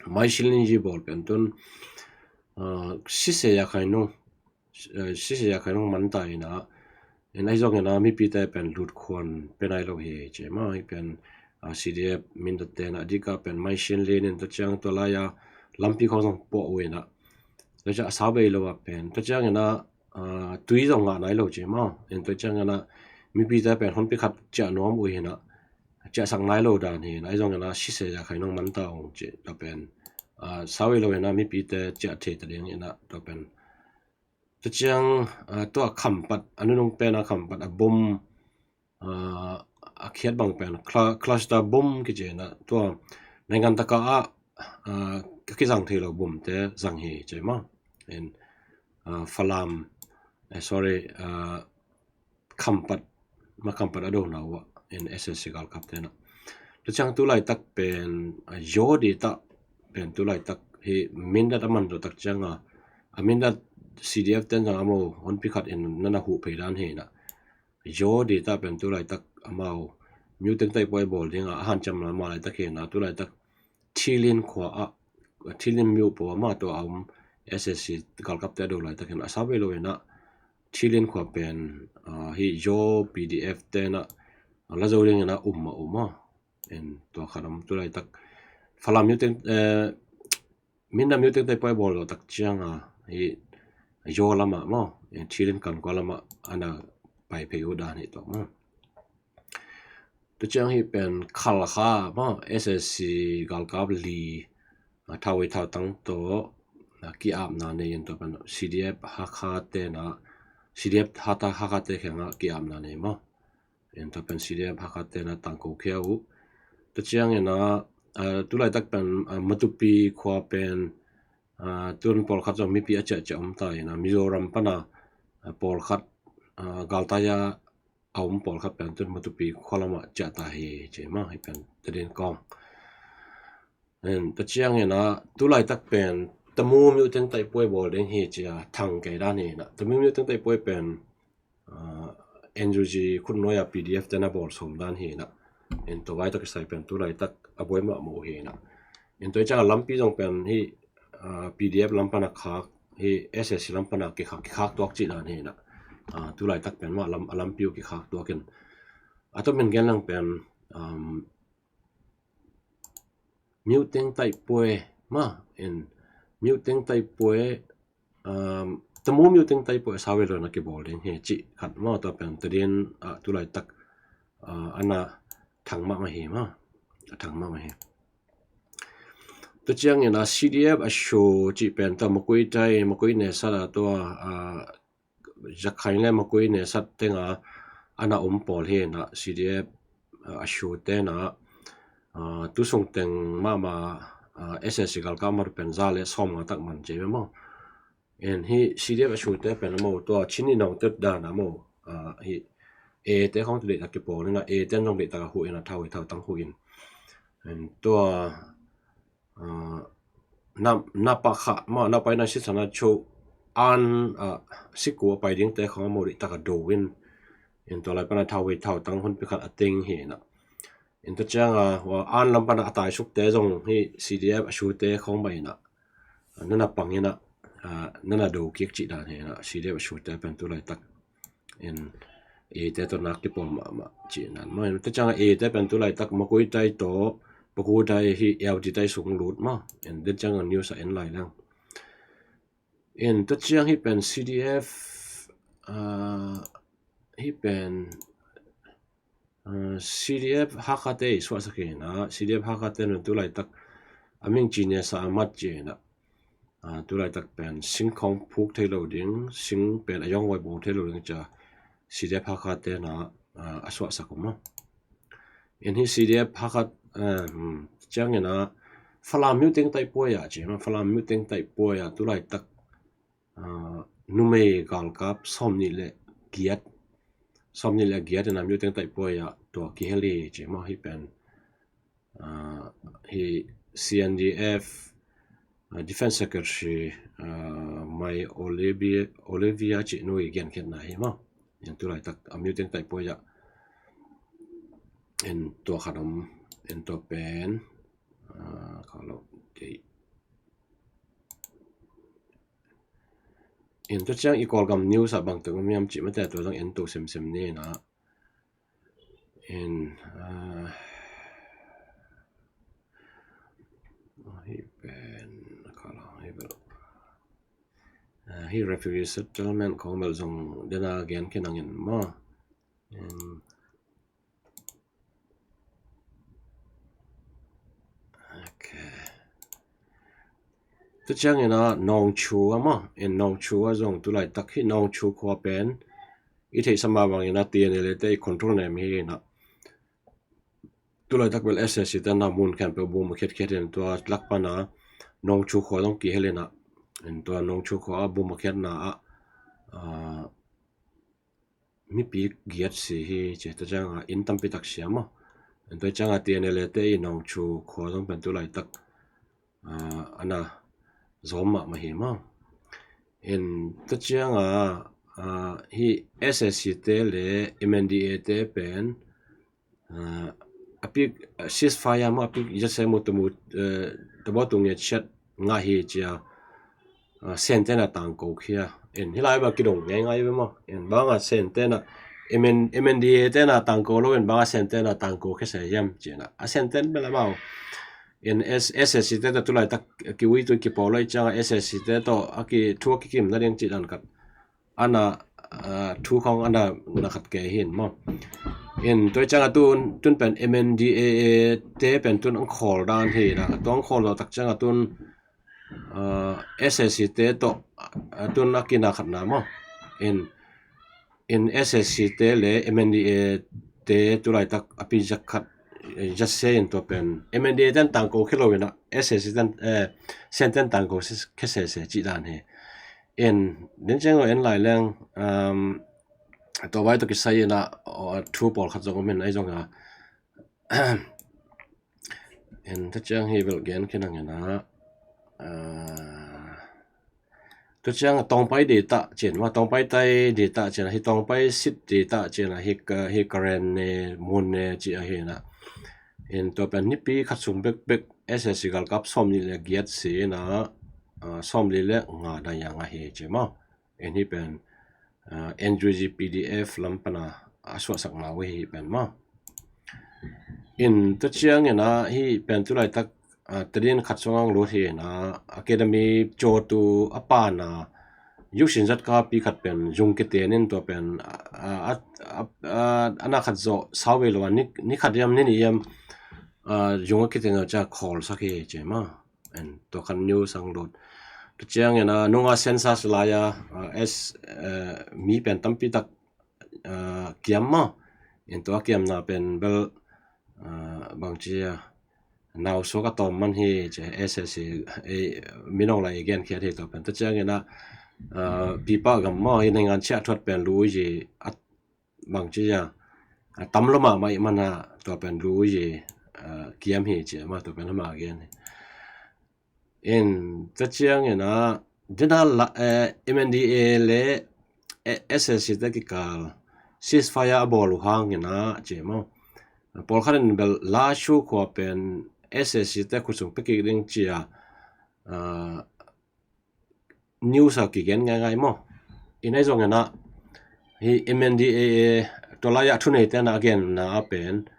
Mai Shin Lin Yi bawl pen tun, ah, sise ya khai nung, eh, sise ya khai nung man ta ina, en ahi zongina mipite pen lut khuan pe nai lo hi ci ma, hi pen, ah, C D F Mindat tena a dika pen Mai Shin Lin in, tua ciang tua laia lampi khong zong puah uh ina, tua ciang a sau bei lo a pen, tua ciangina, ah, tui zong ngah nai lo ci ma, en tua ciangina mipite pen honpi khat ciah nuam uh hi na, ciahsak nai lo dan hi na, ahi zongina sise ya khai nong man ta ung ci, tua pen, ah, sau bei lo ina mipite ciah thei ta ding ina, tua pen. Tua ciang, ah, tua Khampat, a nunung pena Khampat a bom, ah, a khiat bang pen clu-, cluster bom kici na, tua naingan taka a, ah, ka kizang thei lo bomte zang hi ci ma. En, ah, Falam, eh, sorry, ah, Khampat, ma Khampat a dona uh ah, en S A C galkap tena. Tua ciang tulai tak pen, ah, Yaw deihtah pen tulai tak hi Mindat a man zawh tak cianga, a Mindat C D F ten zong amau honpi khat in nana huh phei dan hi na. Yaw deihtah pen tulai tak amau Myo Teng Taih Puai bawl dinga a hanciam lam a lai tak hi na, tulai tak Thilin khua ah, Thilin myo paw ma tua a om S A C galkapte a do lai tak hi na, a sau bei lo ina Thilin khua pen, ah, hi Yaw P D F tena, ah, la zo dingina um ma um a. En tua khat om, tulai tak Falam Myo Teng, eh, Mindat Myo Teng Taih Puai bawl zawh tak cianga hi Yaw lama maw, eh, Thilin kan kua lama ana pai phei uh dan hi tuak maw. Tua ciang hi pen Khalkha maw, S A C galkap li, ah, thauvei thautang tawh, ah, ki-apna nei in, tua pen C D F Hakha tena, C D F Hakha, Hakha te khenga ki-apna nei maw. En tua pen C D F Hakha tena tangko khia uh. Tua ciangina, ah, tulai tak pen, ah, Matupi khua pen, ah, tun pawlkhat zong mipi a ciahciah om ta ina, Mizoram pana, ah, pawlkhat, ah, galtaia a om pawlkhat pen tun Matupi khua lama ciah ta hi ci ma, hi pen tadin kawng. En, tua ciangina tulai tak pen Tamu Myo Teng Taih Puai bawl ding hi cia thang kei dan hi na. Tamu Myo Teng Taih Puai pen, ah, N U G khutnuai a P D F tena bawl sawm dan hi na. En, tua vai tak kisai pen tulai tak a buai mahmah uh hi na. En, tua cianga lampi zong pen hi, ah, P D F lam pana khak, hi S A C lam pana kikhak, kikhak tuak cih dan hi na. Ah, tulai tak pen mah lam, a lampi uh kikhak tuak in. A tawp min gen lang pen, um, Myo Teng Taih Puai ma, en Myo Teng Taih Puai, um, Tamu Myo Teng Taih Puai a sau bei lo na kibawl ding hi cih khat maw, tua pen tadin, ah, tulai tak, ah, ana thang mahmah hi ma, a thang mahmah hi. Tua ciangina C D F a shu cih pen tua Makui tai, Makui nesat a tua, ah, Zakhain le Makui nesat tenga ana om pawl hi na, C D F, ah, a shu tena, ah, tu sung teng mahmah, ah, S A C galkap mah pen za le sawm nga tak man ci ve maw. En, hi C D F a shu te pen amau tua Chin Ni Nong te dan amau, ah, hi A te khong te deihtak kipawl ina, A ten zong deihtaka huh ina, thauvei thautang huh in. En, tua, ah, na, na pa kha ma, na pa ina sisana cho an, ah, siku a pai dingte khong amau deihtaka do in. En, tua lai pana thauvei thautang honpi khat a teng hi na. En, tua cianga, ah, an lam pana a taisukte zong hi C D F a shute khong mah ina, nana pang ina, ah, nana do kik cih dan hi na, C D F a sute pen tu laitak in A te tawh nak kipawl mahmah cih dan maw. In tua ciang A te pen tu laitak Makuitai tawh Pakutai hi L T tai sung lut maw. In den ciang news a en lai leng. In tua ciang hih pen C D F, ah, hih pen, ah, C D F Hakha te i suahsak hi na, C D F Hakha te nun tu laitak a ming ci ne sa a mat ci na, ah, tu laitak pen singkhawng phuk thei lo ding, sing pen a yawng vai bawng thei lo ding cia C D F Hakha te na, ah, a suahsak uh maw. In hih C D F Hakha, ah, hmm, ciangin a Falam Myo Teng Taih Puai ah ci maw, Falam Myo Teng Taih Puai ah tu laitak, ah, numei galkap sawmnih le giat, sawmnih le giat in a Myo Teng Taih Puai ah tua kihel hi ci maw. Hih pen, ah, hih C N D F, ah, Defense Secretary, ah, Mai Olivia, Olivia cih nu i genkhiatna hi maw. In tu laitak a Myo Teng Taih Puai ah in tua khat om, in tua pen, ah, kha lo kei. In tua ciang i Kawlgam news ah bangtuk om hiam cih mate tua zong en to semsem ni na. In, ah, hih pen, kha lo, hih pen. Ah, hih refugee settlement khawng bel zong den a gen khin hangin maw. In, ok. Tua ciangin a Nongchu a maw, in Nongchu a zong tu laitak hih Nongchu khua pen i theihsa mah bangin a T N L A te i control nem hi na. Tu laitak bel S A C te na mun khempeuh bum a khiatkhiat in tua lak pan a Nongchu khua zong kihel in a. In tua Nongchu khua a bum a khiatna ah, ah, mipi giat si hi ci, tua ciang a inn tampi tak siam maw. Tua ciang a T N L A te i Nongchu khua zong pen tu laitak, ah, ana zawm mahmah hi maw. In tua ciang a, ah, hih S A C te le M N D A te pen, ah, a pik, ah, ceasefire maw, a pik jase mu tamu, eh, tabaw tu nge chet ngah hi cia, ah, Senten a tangko khia. In hih lai bang kidong ngeingai ve maw. In bang a Senten a M N, M N D A ten a tangko lo in bang a Senten a tangko khia se hiam ci na. A Senten bel amau in S, S A C te tawh tu laitak kiui tui kipawl lo i ciang a S A C te tawh a ki thu a kikim nading cih dan khat ana, ah, thu khawng ana na khat kei hi in maw. In tua i ciang a tun, tun pen M N D A A te pen tun ang khawl dan hi na. Tua ang khawl lo tak ciang a tun, ah, S A C te tawh, ah, tun a kina khatna maw. In, in S A C te le M N D A te tu laitak a pi jak khat, eh, jase in tua pen M N D A ten tangko khia lo in a S A C ten, eh, Senten tangko khia sese cih dan hi. In, den ciang lo en lai leng, um, tua vai tawh kisai in a, aw, thu pawlkhat zong om in ahi zong a. In tua ciang hi bel gen khin hangin a, ah, tua ciang a Tawngpai data cin, ma Tawngpai tai data cin, hi Tawngpai sit data cin, hi ka, hi Karen ne, mun ne ci ahi na. In tua pen nipi khat sung bekbek S A C galkap sawmnih le giat si na, ah, sawmli le nga na yang ahi ci maw. In hi pen, ah, N U G P D F lam pana a suahsakna uh hi pen maw. In tua ciangin a hi pen tu laitak, ah, tadin khat sung ang lut hi na, academy caw tu a pana, yuksin zat ka pi khat pen zung kiten in tua pen, ah, ah, ah, ah, ana khat zawh sau ve lo a, ni, ni khat yam, ni ni yam, ah, zung a kiten a cia khawl sak hi ci maw. En, tua khan news ang lut. Tua ciangin a nunga census lai a, ah, S, eh, mi pen tampi tak, ah, kiam maw. En, tua kiamna pen bel, ah, bang ci a, nau suak a tawm man hi ci, S A C, eh, minong lai i genkhiat hi tua pen. Tua ciangin a, ah, pipa gam maw, hi naingan ciah thuat pen lui ci a bang ci a, a tam lo mahmah i man a tua pen lui i, a, kiam hi ci a ma tua pen ama gen hi. In tua ciangin a dena la, eh, M N D A le, eh, S A C te kikal ceasefire a bawl uh hangin a ci maw. Pawlkhat in bel Lashu khua pen S A C te khutsung pekik ding ci a, a, news a kigen ngaingai maw. In ahi zongin ah, hi M N D A A, tua lai-ah thuneite na a genna ah pen,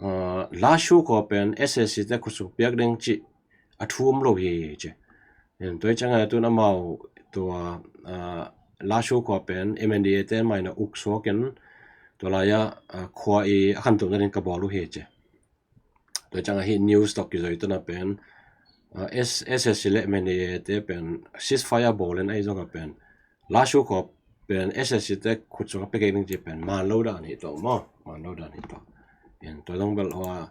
uh, Lashio khua pen S A C te khutsung piak ding cih a thu om lo hi ci. In tua hi ciangin ah tun amau tua, uh, Lashio khua pen M N D A A te mah in a uk suakin tua lai-ah, uh, khua i a khantohna ding ka bawl uh hi ci. Tua ciangah hih news tawh kizui tuna pen, uh, S-, S A C le M N D A A te pen ceasefire bawlin ahi zongah pen Lashio khua pen S A C te khut sungah pia kei ding ci pen man lo dan hi tawh maw, man lo dan hi tawh. In tua zong bel hua,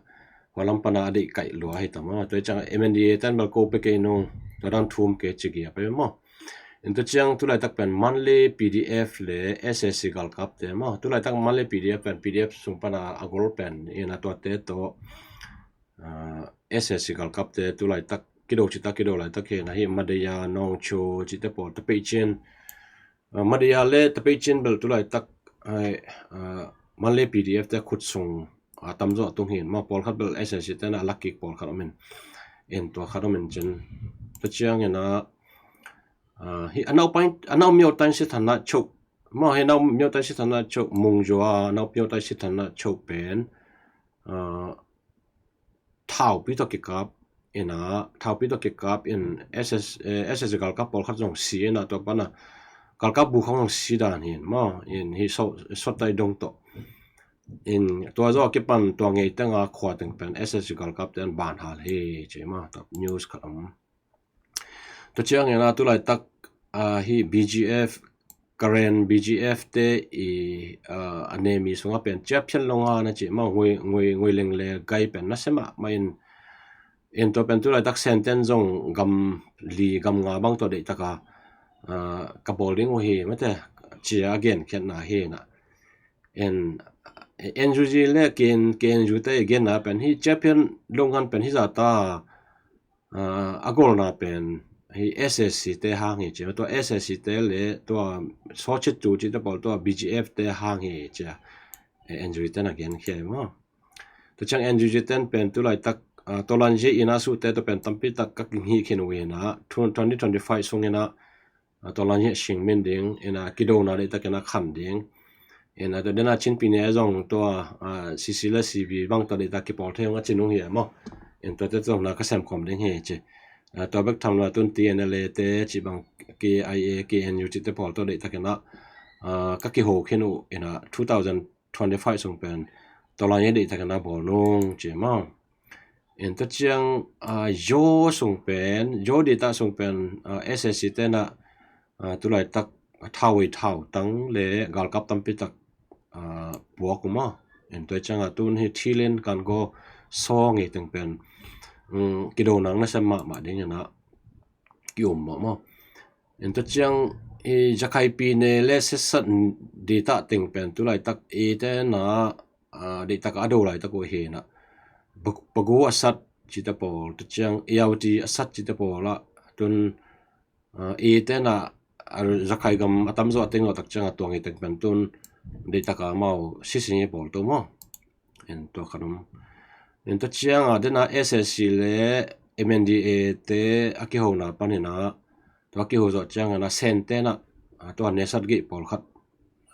hua lam pana a deih kaih lua hi tawh maw. Tua ciangah M N D A A ten bel ko pia kei nung, tua dan thu om kei ci gia pen maw. In tua ciang tulaitak pen Mandalay P D F le S A C galkapte maw. Tulaitak Mandalay P D F pen P D F sung pana a gol pen in a tuate tawh, ah, S A C galkapte tulaitak kido cita kido laitak hi na hi Madaya, Nongcho cite pawl Tapeicin. Ah, Madaya le Tapeicin bel tulaitak ai, ah, Mandalay P D F te khut sung a tamzaw a tung hi in maw, pawlkhat bel S A C te na a lak kik pawlkhat om in. In tua khat om in cin. Tua ciangin a, ah, hi a nau pai, a nau miau tain si thanna chok. Maw hi nau miau tain si thanna chok Mungzua, nau miau tain si thanna chok pen, ah, thaupi tawh kikap in a, thaupi tawh kikap in S S, eh, S S galkap pawlkhat zong si in a tua pana galkap bu khong zong si dan hi in maw, in hi so, sot tai dong tawh. In tua zaw a kipan tua ngei tenga khua teng pen S S galkapte an ban hal hi ci maw, tua news khat om. Tua ciangin a tulaitak, ah, hi B G F, Karen B G F te i, ah, a nemi sungah pen ciaphian lo nga na ci maw, ngui, ngui, ngui leng le gai pen na se mahmah in, in tua pen tulaitak Senten zong gam li gam nga bang tawh deihtaka, ah, ka bawl ding uh hi mate, cia a genkhiatna hi na. In N U G le K N, K N U te i genna pen hi ciaphian lo ngan pen hi zata, ah, a golna pen hi S A C te hang hi ci. Tua S A C te le tua Sawcit tu cite pawl tua B G F te hang hi ci a. Eh, N U G ten a genkhia hi maw. Tua ciang N U G ten pen tulaitak, ah, Tawlanyi in a suhte tua pen tampi tak ka kinghih khin uh hi na. Twenty twenty-five sungin a, ah, Tawlanyi sing min ding, in a kidona deitak in a khan ding. In a tua dena Chin Pyine a zong tua, ah, C C le C B bang tua deitak kipawl thei hong a cin uh hi a maw. In tuate zong na ka sem khawm ding hi ci. Ah, tua bek tham lo tun T N L A te ci bang K I A, K N U cite pawl tua deitak in a, ah, ka kiho khin uh in a two thousand twenty-five sung pen Tawlanyi deitak in a bawl nung ci maw. In tua ciang, ah, Yaw sung pen, Yaw deitak sung pen, ah, S A C te na, ah, tulaitak thau i thau tang le galkap tampi tak, ah, puak uh maw. In tua ciang a tun hi thilin kan go saw ngei teng pen, um, kido nang na sem mahmah ding in a ki um mawh maw. In tua ciang i Rakhine Pyine le setsat deitak teng pen tulaitak i te na, ah, deitak a do laitak uh hi na. Pag-, Pagu a sat cite pawl, tua ciang Irrawaddy a sat cite pawl ah tun, ah, i te na, ah, Rakhine gam a tamzaw a teng lo tak ciang a tuang i teng pen tun deitak a mau sisi ngi pawl tu maw. In tua khat um. In tua ciang a dena S A C le M N D A A te a kihona panin a, tua kiho zawh ciangin a Senten a, ah, tua Naisat gei pawlkhat,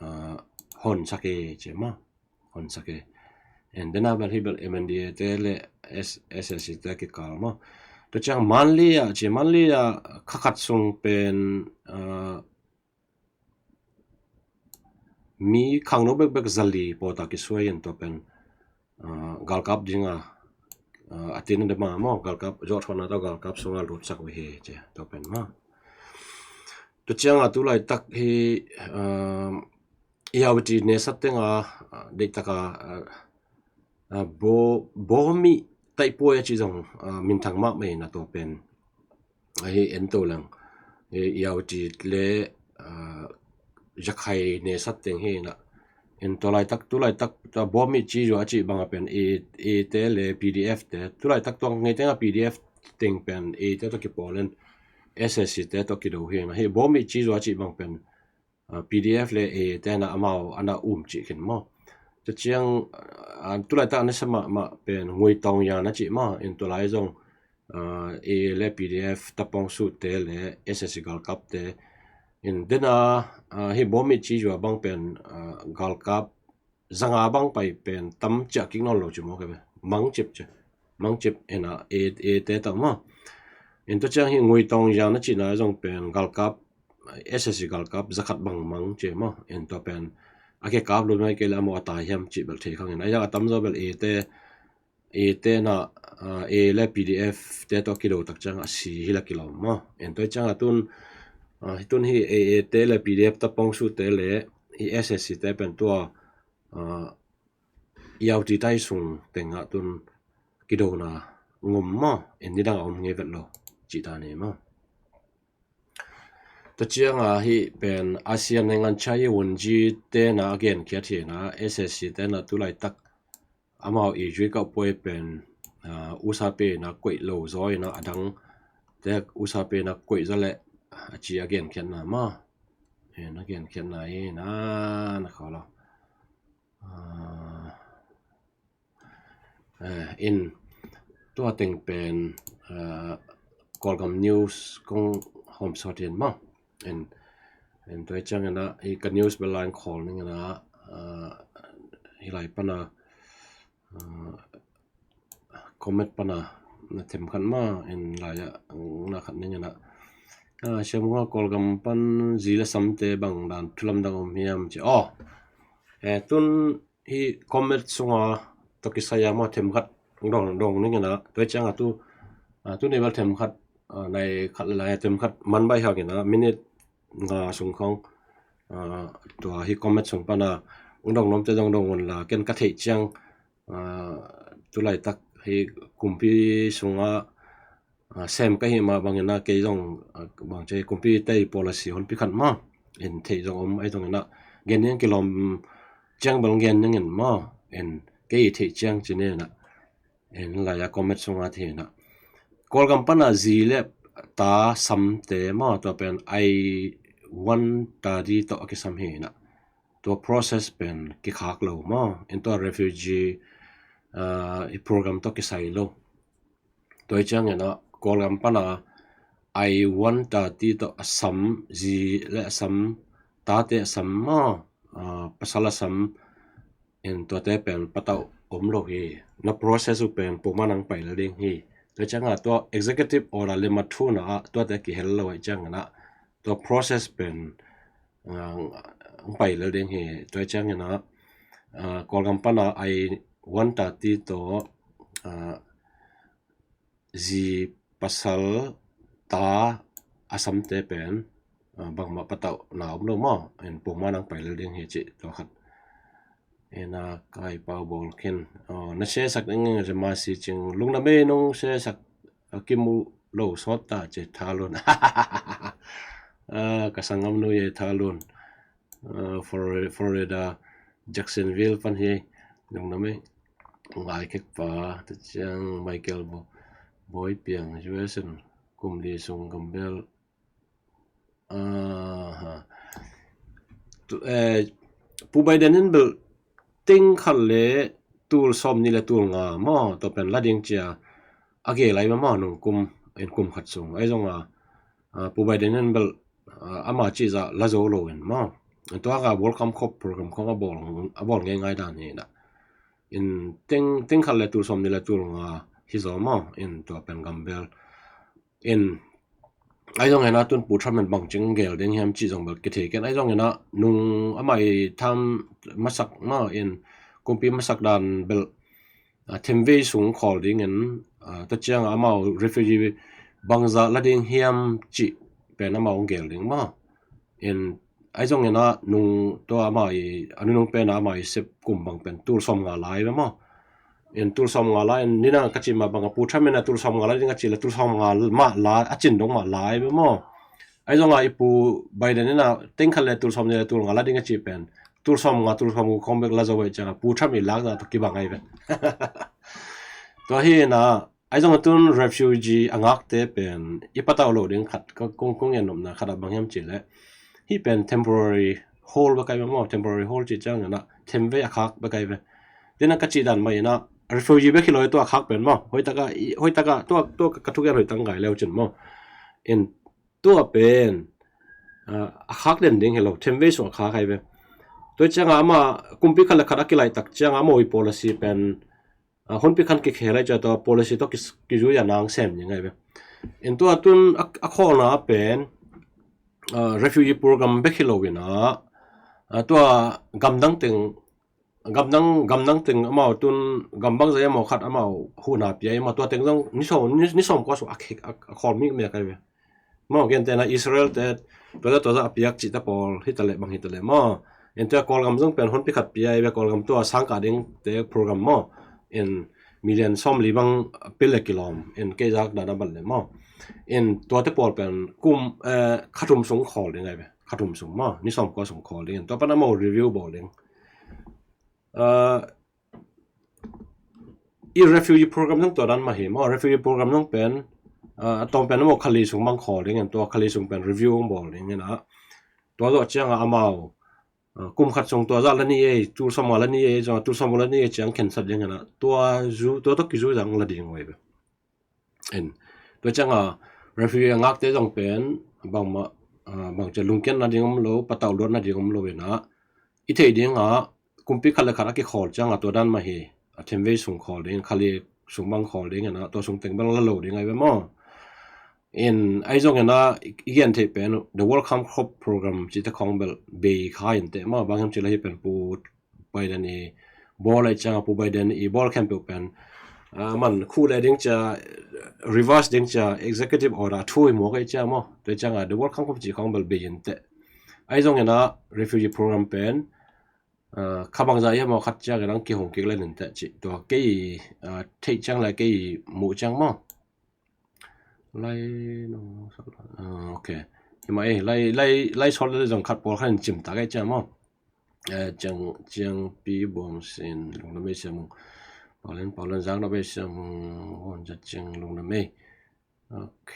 ah, honsak hi ci maw. Honsak hi. In dena bel hi bel M N D A A te le S-, S A C te kikal maw. Tua ciang Mandalay a ci, Mandalay a kha khat sung pen, ah, mi khangno bekbek zali pawltak kisuai in tua pen, ah, galkap dinga, ah, a tin dema maw, galkap zawh thawhna tawh galkap sunga lutsak uh hi ci tua pen maw. Tua ciang a tulaitak hi, ah, Irrawaddy Naisat tenga, ah, deihtaka, ah, ah, bo, bo mi taihpuai a ci zong, ah, minthang mahmah in a tua pen. Ahi en to lang. Irrawaddy le, ah, Rakhine Naisat teng hi na. En tua laitak, tulaitak, tua bo mi ci zua a ci banga pen i, i te le P D F te. Tulaitak tua ngei tenga P D F teng pen i te tua kipawl in S A C te tua kido hi na. Hi bo mi ci zua a ci bang pen, ah, P D F le i te na amau ana um ci khin maw. Tua ciang, ah, tulaitak na sa mahmah pen Ngui Tawng Yan a ci maw. En tua lai zong A, A A le P D F tapawng suhte le S S C galkapte in dena, a, hi bawm i ci zua bang pen, a, galkap zanga bang pai pen tam ciah kik nawn lo ci maw ka ve. Mangcip ci. Mangcip ina A, A te tau maw. In tua ciang hi Ngui Tawng Yang na cihna zong pen galkap S S C galkap zakhat bang mang ci maw. In tua pen a kikap lo mai kei le a maw a tai hiam cih bel thei khang in. A yang a tamzaw bel A te, A te na, a, A le P D F te tawh kido tak ciang a si hi la kilawm maw. In tua ciang a tun, a, hi tun hi A A te le P D F tapawng suhte le hi S S C te pen tua, a, i auti tai sung tengah tun kidona ngom maw. In nidang a om ngei vet lo cih ta ni maw. Tua cianga hi pen ASEAN naingan chai wunji tena a genkhiat hina S S C tena tulaitak amau i zui kauh puai pen, a, usa pena koih lo zaw ina a dang te usa pena koih zaw le a ci a genkhiatna maw. E, na genkhiatna hi na, na khawh lo. A, Eh, in tua teng pen, eh, Kawlgam news kong hawm sawt in maw. In, in tua ciang ina, i ka news bel line call ning ina, eh, hi lai pana, eh, comment pana na them khat maw, in lai a, na khat ning ina. Ah, siam ngua Kawlgam pan zi le samte bang dan thulam dang om hiam ci. Oh, eh, tun hi comment sunga tawh kisai a maw themkhat dong dong ning ina tua cianga tu, a, tu ni bel themkhat, a, nai khat le lai a themkhat man bai hak ina minute nga sung khong, a, tua hi comment sung pana dong nomte dong dong un la ken ka theih ciang, a, tulaitak hi kumpi sunga a, sem ka hi mah bangin a kei zong, a, bang ci kumpi tei policy honpi khat maw. In theih zong om ahi zongin a gen ding kilawm ciang bel gen dingin maw. In kei i theih ciang ci ni ina. In lai a comment sunga thei ina. Kawlgam pana zi le ta samte maw tua pen I one thirty tawh a kisam hi ina. Tua process pen kikhak lo maw. In tua refugee, a, i program tawh kisai lo. Tua hi ciangin a Kawlgam pana I one thirty tawh a sam, zi le a sam, tate a sam maw, a, pasal a sam, in tuate pen patauh om lo hi. Na process uh pen puma nang pai lel ding hi. Tua cianga tua executive order le mathuna ah tuate kihel lo ahi ciangin a tua process pen, a, ang pai lel ding hi. Tua ciangin a, a, Kawlgam pana I one thirty tawh, a, zi pasal ta a samte pen, a, bangmah patauhna om lo maw. In puma nang pai lel ding hi ci tua khat. Ina kai pau bawl khin. A, na share sak ding rimasi cing lungna mei nung share sak a kimu lo sawt ta ci thalun. A, ka sanggam nu ye thalun. A, Flor-, Florida, Jacksonville pan hi. Lungna mei ngai kek pa ta ciang Michael bo. Boi piang U S in kum li sung gambel. Aha. Tu, eh, Pu Biden in bel teng khat le tul sawm ni le tul nga maw tua pen la ding cia a gei lai maw nung kum in kum khat sung. Ahi zonga, a, Pu Biden in bel, a, ama ci za la zo lo in maw. Tua ka welcome khop program khong a bawl, a bawl ngei ngai dan hi na. In teng, teng khat le tul sawm ni le tul nga hi zaw maw. In tua pen gambel. In ahi zongin a tun Pu Trump in bang cing gel ding hiam cih zong bel kithei ken. Ahi zongin a nung amah i tham masak maw in kumpi masak dan bel, a, themvei sung khawl dingin, a, tua ciang amau refugee bangza la ding hiam cih pen amau gel ding maw. In ahi zongin a nung tua amah i, a nunung pen a amah i sep kum bang pen tul sawm nga lai ve maw. In tul sawm nga lai in nina ka cih mah bang a Pu Trump in a tul sawm nga lai ding a cih le tul sawm nga mah lai, a cin dong mah lai ve maw. Ahi zonga i Pu Biden in a teng khat le tul sawm ni le tul nga la ding a cih pen tul sawm nga tul sawm nga khong bek la zo ve ciang a Pu Trump i lakna tawh kibang ahi ve. Tua hi na, ahi zong a tun refugee a ngakte pen i patauh loh ding khat, ka kong, kong en nopna khat a bang hiam cih leh. Hih pen temporary hold bek ahi ve maw, temporary hold cih ciangin a themvei a khak bek ahi ve. Tua hi na ka cih dan mah in a, refugee bek hi lo, tua khak pen maw, hoih taka, hoih taka tua, tua ka thugen hoih taka ngai leu cin maw. In tua pen a khak den ding hi lo, themvei sung a khak hi ve. Tua cianga ama kumpi khat le khat a kilaitak cianga ama ui policy pen hunpi khan kikhel ai cia, tua policy tawh kizui a nang sem ding ai ve. In tua tun a khawlna pen refugee program bek hi lo in a, tua gamdang teng, gamdang gamdang teng amau tun gambang zai amau khat amau huhna pia i maw, tua teng zong ni sawm, ni sawm kua sung a khawl mi mek ai ve. Maw, gentehna Israel te, tuate tuate a piak cihte pawl hitaleh bang hitaleh maw. In tua Kawlgam zong pen hunpi khat pia i ve, Kawlgam tua sangkah dingte program maw. In million sawmli bang pil le kilawm in kei zak dana bat le maw. In tuate pawl pen kum khathum sung khawl ding ai ve, khathum sung maw, ni sawm kua sung khawl ding in tua pan amau review bawl ding. I refugee program zong tua dan mah hi maw, refugee program zong pen a tawm pen amau khali sung bang khawl ding in tua khali sung pen review ang bawl ding in a, tua zawh cianga amau kum khat sung tua zah la ni ei, tul sawm nga la ni ei, zong tul sawm la ni ei ciang khensat ding in a, tua zu, tua tawh kizui zang la ding uh ai ve. In tua cianga refugee a ngakte zong pen bangmah bang cia lungkiatna ding om lo, patauh luatna ding om lo in a, i theih dinga kumpi khat le khat a kikhawl cianga tua dan mah hi. A themvei sung khawl ding, khali sung bang khawl ding in a, tua sung teng bang la lo ding ai ve maw. In ai zong in a, i gen theih pen the Welcome Home Program cihte khawng bel bei kha in teh maw, bang hiam cih leh hi pen Pu Biden i bawl ai cianga, Pu Biden i bawl khempeuh pen man khuh le ding cia, reverse ding cia, executive order thu i muak ai cia maw. Tua cianga the Welcome Home cih khawng bel bei in teh. Ai zong in a refugee program pen kha bangzah hiam aw khat ciang in ang kihong kik le nin teh cih tua kei theih ciang le kei muh ciang maw. Lai no, ok. Himah ei, lai, lai, lai sawt le zong khat pawl khan in cim tak ei ciang maw. Ciang, ciang pi buang sin lungdam ei siamung. Paulen, paulen zang dam ei siamung. Hon za ciang lungdam ei. Ok,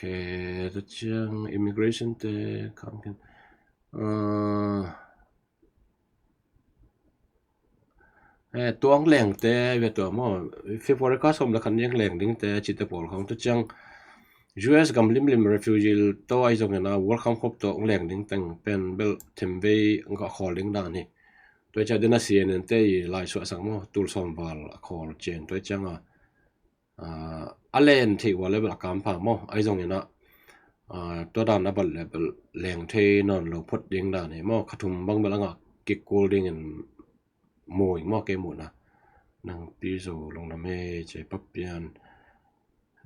ta ciang immigration te khang ken. Tua ang lengte ve tua maw, February kha sawm le khat ni ang leng dingte cihte pawl khawng, tua ciang U S gam limlim refugee tawh ai zong in a Welcome Home tawh ang leng ding teng pen bel themvei ang kah khawl ding dan hi. Tua ciang dena C N N te i lai suahsak maw, tul sawm val a khawl cian tua cianga a len theih ua le bel a kampha maw, ai zong in a tua dan a bat le bel leng thei nawn lo phot ding dan hi maw, khathum bang bel a ngah kik kul dingin mu ing maw, kei muhna. Nang pi zo lungdam ei cia, papian.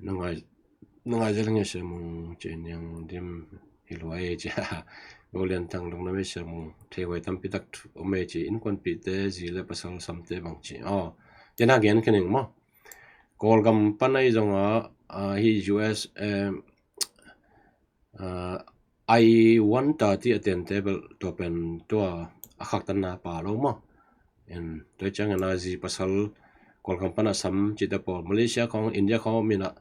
Nangai, nangai zel nge siamung cia, niang dim hi lua ei cia. Go lian thang lungdam ei siamung, thei huai tampi tak om ei cia, innkuanpihte zi le pasal samte bang cia. Aw, cia na gen khen ing maw. Kawlgam pan ai zonga hi U S I one thirty a tente bel tua pen tua a khaktanna pha lo maw. Tua ciangin a zi pasal Kawlgam pana sam cihte pawl Malaysia khawng, India khawng om in a,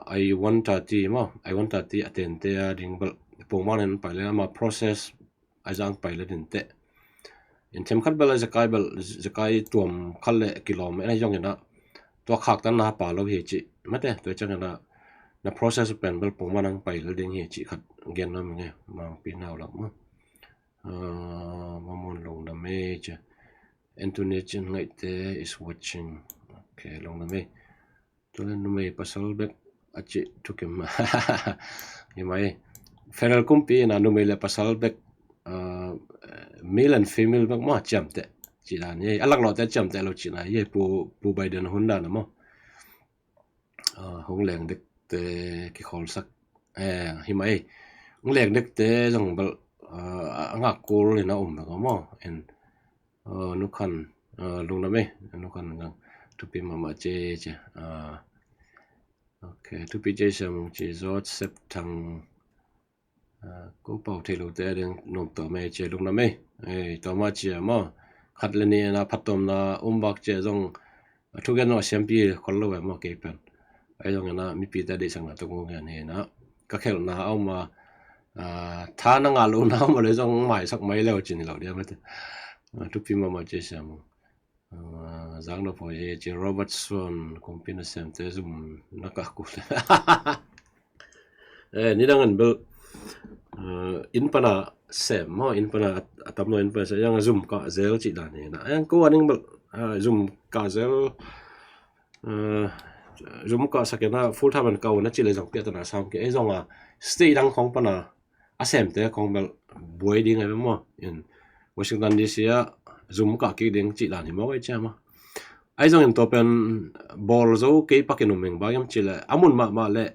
I one thirty maw, I one thirty a tente a ding bel pongman in pai le ama process a zang pai le dinteh. In themkhat bel a zekai bel, zekai tuam khat le kilawm en a zong in a tua khaktanna pha lo hi cih mate, tua ciangin a na process pen bel pongman ang pai le ding hi cih khat gen nuam ing e, mangpi nau lak maw. Mamun lungdam ei cia. Anthony Cin Ngaihte is watching. Ok, lungdam ei. Tua le numei pasal bek a cih thukim hi mai. Federal kumpi in a numei le pasal bek, male and female bek maw, ciamteh cih dan hi. A laklawhte ciamteh lo cihna hi. Pu, Pu Biden hun dan a maw. Hong leng dekte kikhawlsak hi mai. Hong leng dekte zong bel a ngak kul in a um bek a maw. En Nukhan, lungdam ei, Nukhan ngang thupi mahmah cia cia. Ok, thupi cia siam cia, Joseph Thang, ko pau thei lote a ding nuam tuam ei cia, lungdam ei. Ei, tuam a cia maw. Khat le ni na phattuamna um bak cia zong a thugen lo a siampi khol lo e maw kei pen. Ai zong in a mipite a deihsakna tuk ngen hi in a, ka khelhna a om a, tha na ngah lohna a om a le zong maisak mai leu cin hi lo dia mate. Thupi mahmah cia siam. Ah, zang na poi e ci Robert Swan, kumpi nasemte zum na kah kul. Eh, nidang in bel, ah, inn pana sem maw, inn pana a tam lo, inn pana sem, yang zum kah zel cih dan hi na. Yang ko aning bel, ah, zum kah zel, ah, zum kah sak in a full time an kah un a cih le zong piahtana sam kei. Ei zong a state dang khong pana a semte khong bel buai ding a maw. In Washington D C ah zum kah kik ding cih dan hi maw, ei ciam a. Ahi zongin tua pen bawl zo kei pakin um ing, bang hiam cih leh a mun mahmah le,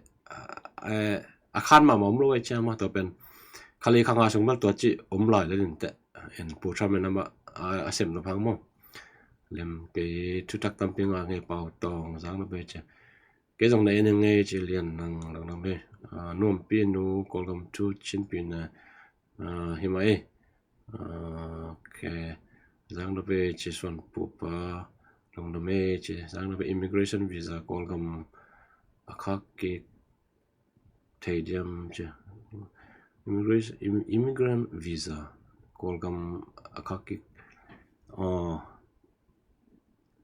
eh, a khan mahmah om lo, ei ciam a. Tua pen kha li kha nga sung bel tua cih om lai le ding teh. In Pu Trump in amah a, a sem na phang maw. Lem kei thutak tampi nga ngei, Pau Tawng, zang na bei ci. Kei zong na en ing ei ci Lian Nang, Lungdam ei. Ah, Nuampi Nu, Kawlgam thu Chinpi na, ah, hi mah ei. Ah, ok. Zang na bei ci Suan Pupa, Lungdam ei ci. Zang na bei, immigration visa Kawlgam a khak kik thei diam ci. Immigration, im-, immigrant visa Kawlgam a khak kik. Oh.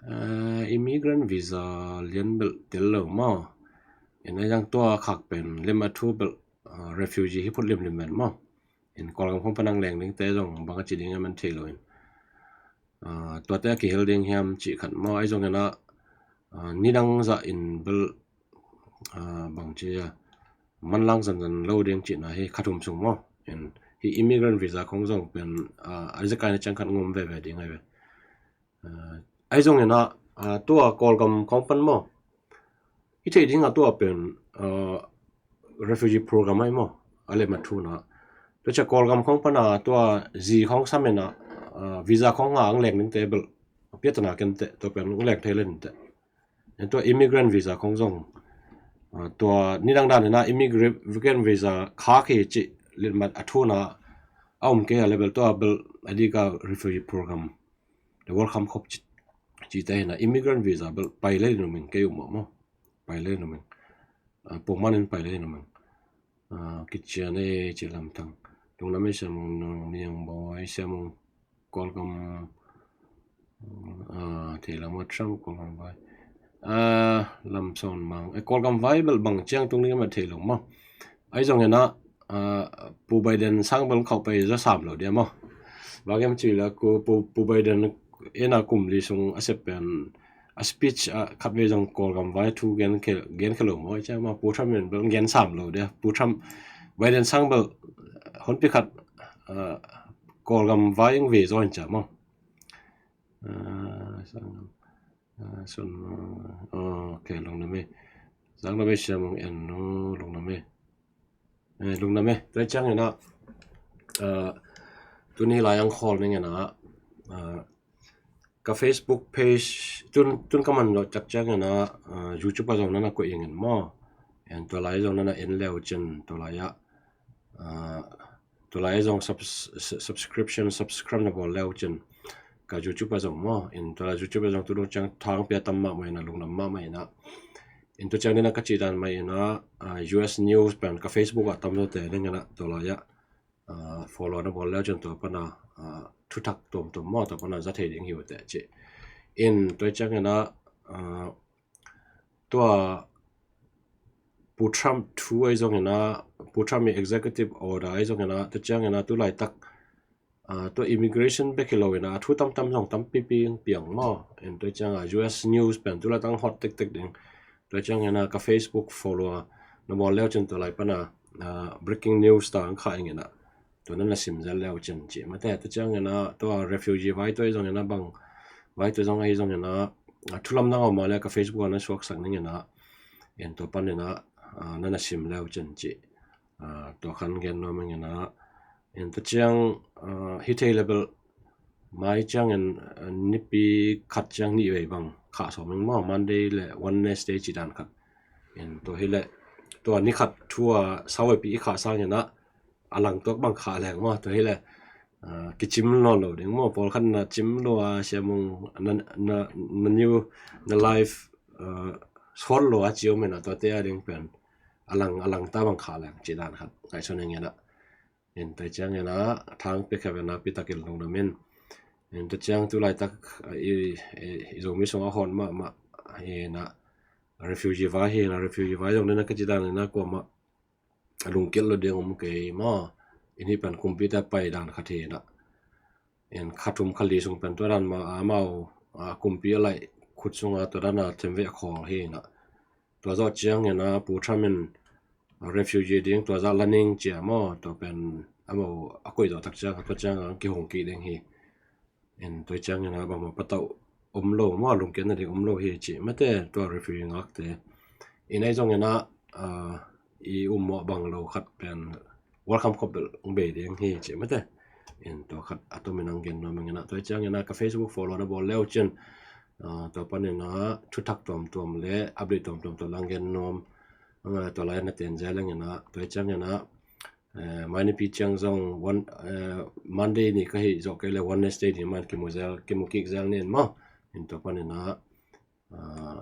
Ah, immigrant visa lian belh tel lo maw. In a yang tua khak pen lem a thu belh, ah, refugee hi phot limlim ven maw. In Kawlgam khong pan ang leng dingte zong bang a ci ding a man thei lo in. Ah, tuate a kihel ding hiam cih khat maw, ahi zongin a, ah, nidang zah in belh, ah, bang ci a, manlang zanzan lo ding cihna hi kha thum sung maw. In hi immigrant visa khong zong pen, ah, a zekai na ciang khat ngom veve ding ahi ve. Ah, ahi zongin a, ah, tua Kawlgam khong pan maw, i theih ding a tua pen, ah, refugee program ahi maw, a lem a thu na. Tua ciang Kawlgam khong pan a tua zi khong sam in a, ah, visa khong a ang leng dingte belh piahtana ken teh, tua pen ang leng thei le ding teh. Tua immigrant visa khong zong, ah, tua nidang dan in a immigrant visa khak hi cih litmat a thu na a om kei a le bel, tua bel a dik a refugee program, the welcome khop ci, cite hi na, immigrant visa bel pai le ding um ing, kei um mah maw. Pai le ding um ing. Ah, pawlkhat in pai le ding um ing. Ah, kician ei ci Lam Thang. Lungdam ei Siamung, Nong Niang Bawi, Siamung Kawlgam, ah, thei lo maw, Trump Kawlgam vai. Ah, Lam Sawn Mang. Eh, Kawlgam vai bel bang ciang tung ding a mah thei lo maw. Ahi zongin a, ah, Pu Biden sang bel khauh pai zaw sam lo dia maw. Bang hiam cih leh Pu, Pu Biden in a kum li sung a sep pen a speech ah khatvei zong Kawlgam vai thu gen khe, gen khe lo maw, ei ciam a. Pu Trump in bel gen sam lo dia. Pu Trump, Biden sang bel honpi khat, ah, Kawlgam vai ing ve zaw in ciam a. Ah, sang, ah, sun, ah, ok, lungdam ei. Zang na bei Siamung En Nu, lungdam ei. Eh, lungdam ei. Tua ciangin a, ah, tuni lai ang khawl ning in a, ah, ka Facebook page, tun, tun ka man lo cak ciangin a, ah, YouTube a zong na na koih ing in maw. En tua lai zong na na en le uh cin, tua lai a, ah, tua lai zong subs-, subscription, subscribe na bawl le uh cin. Ka YouTube a zong maw. In tua lai YouTube a zong tu dong ciang thang pia tam mahmah in a, lungdam mahmah in a. In tua ciang ding a ka cih dan mah in a, ah, U S news pen ka Facebook ah tam zawte ding in a, tua lai ah, ah, follow na bawl le uh cin tua pan a, ah, thuthak tuamtuam maw, tua pan a za thei ding hi uh teh ci. In tua ciang in a, ah, tua Pu Trump thu ahi zongin a, Pu Trump i executive order ahi zongin a, tua ciangin a tu laitak, ah, tua immigration bek hi lo in a, a thu tamtam zong tampipi piang maw. In tua ciang a U S news pen tu laitak hot tektek ding. Tua ciangin a ka Facebook follow na bawl le uh cin tua lai pan a, ah, breaking news ta ang kha ing in a. Tua na na sim zel le uh cin ci. Mate, tua ciangin a tua refugee vai tua ahi zongin a bang, vai tua zong ahi zongin a, ah, thu lamdang a om a le ka Facebook ah na suaksak ning in a. In tua pan in a, ah, na na sim le uh cin ci. Ah, tua khan gen nuam ing in a. In tua ciang, ah, hi thei le bel mai ciangin, ah, nipi khat ciang nih vei bang khah sawm ing maw, Monday le Wednesday cih dan khat. In tua hi le tua ni khat thu a sau veipi i khah sangin a, a lang tuak bang khah leng maw, tua hi le, ah, kicim nawn lo ding maw, pawlkhat na cim lua, Siamung na, na, na new, na live, ah, sawt lua ci om in a, tuate a ding pen a lang, a lang ta bang khah leng cih dan khat ngaihsun ing in a. In tua ciangin a thang pia kha ve, nakpi takin lungdam in. Tua ciang tu laitak i Zomi sungah hot mahmah hi na, refugee vai hi na, refugee vai zong nena ka ci dan nena kuamah a lungkiat lo ding om kei maw. In hih pen kumpite pai dan khat hi na, in kha thum kha li sung pen tua dan mah amau kumpi a laih khut sunga tua dan a themvei a khawl hi na. Tua zawh ciangin a Pu Trump in refugee ding tua zah la ning cia maw, tua pen amau a koih zawh tak ciang tua ciang a kihong kik ding hi. In tua ciangin a bangmah patauh om lo maw, lungkiatna ding om lo hi cih mate tua refugee ngakte. In ei zongin a i um mawh bang lo khat pen welcome khop belh hong bei ding hi cih mate. In tua khat a tumin ang gen nuam ing in a, tua ciangin a ka Facebook follow na bawl leu cin tua panin a thuthak tuamtuam le update tuamtuam tua lang gen nuam. Tua lai na ten zel ing in a, tua ciangin a mai nipi ciang zong Monday ni ka hih zawh kei le Wednesday ni man kimu kik zel ni in maw. In tua panin a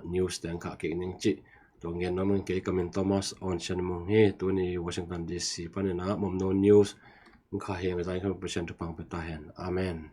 news teng kah kik ning cih tua gen nuam ing. Kei ka min Thomas On Sian Mung hi. Tuni Washington D C panin a Momno News in kha hi ing. Zan kha Pasian thupha pia ta hen. Amen.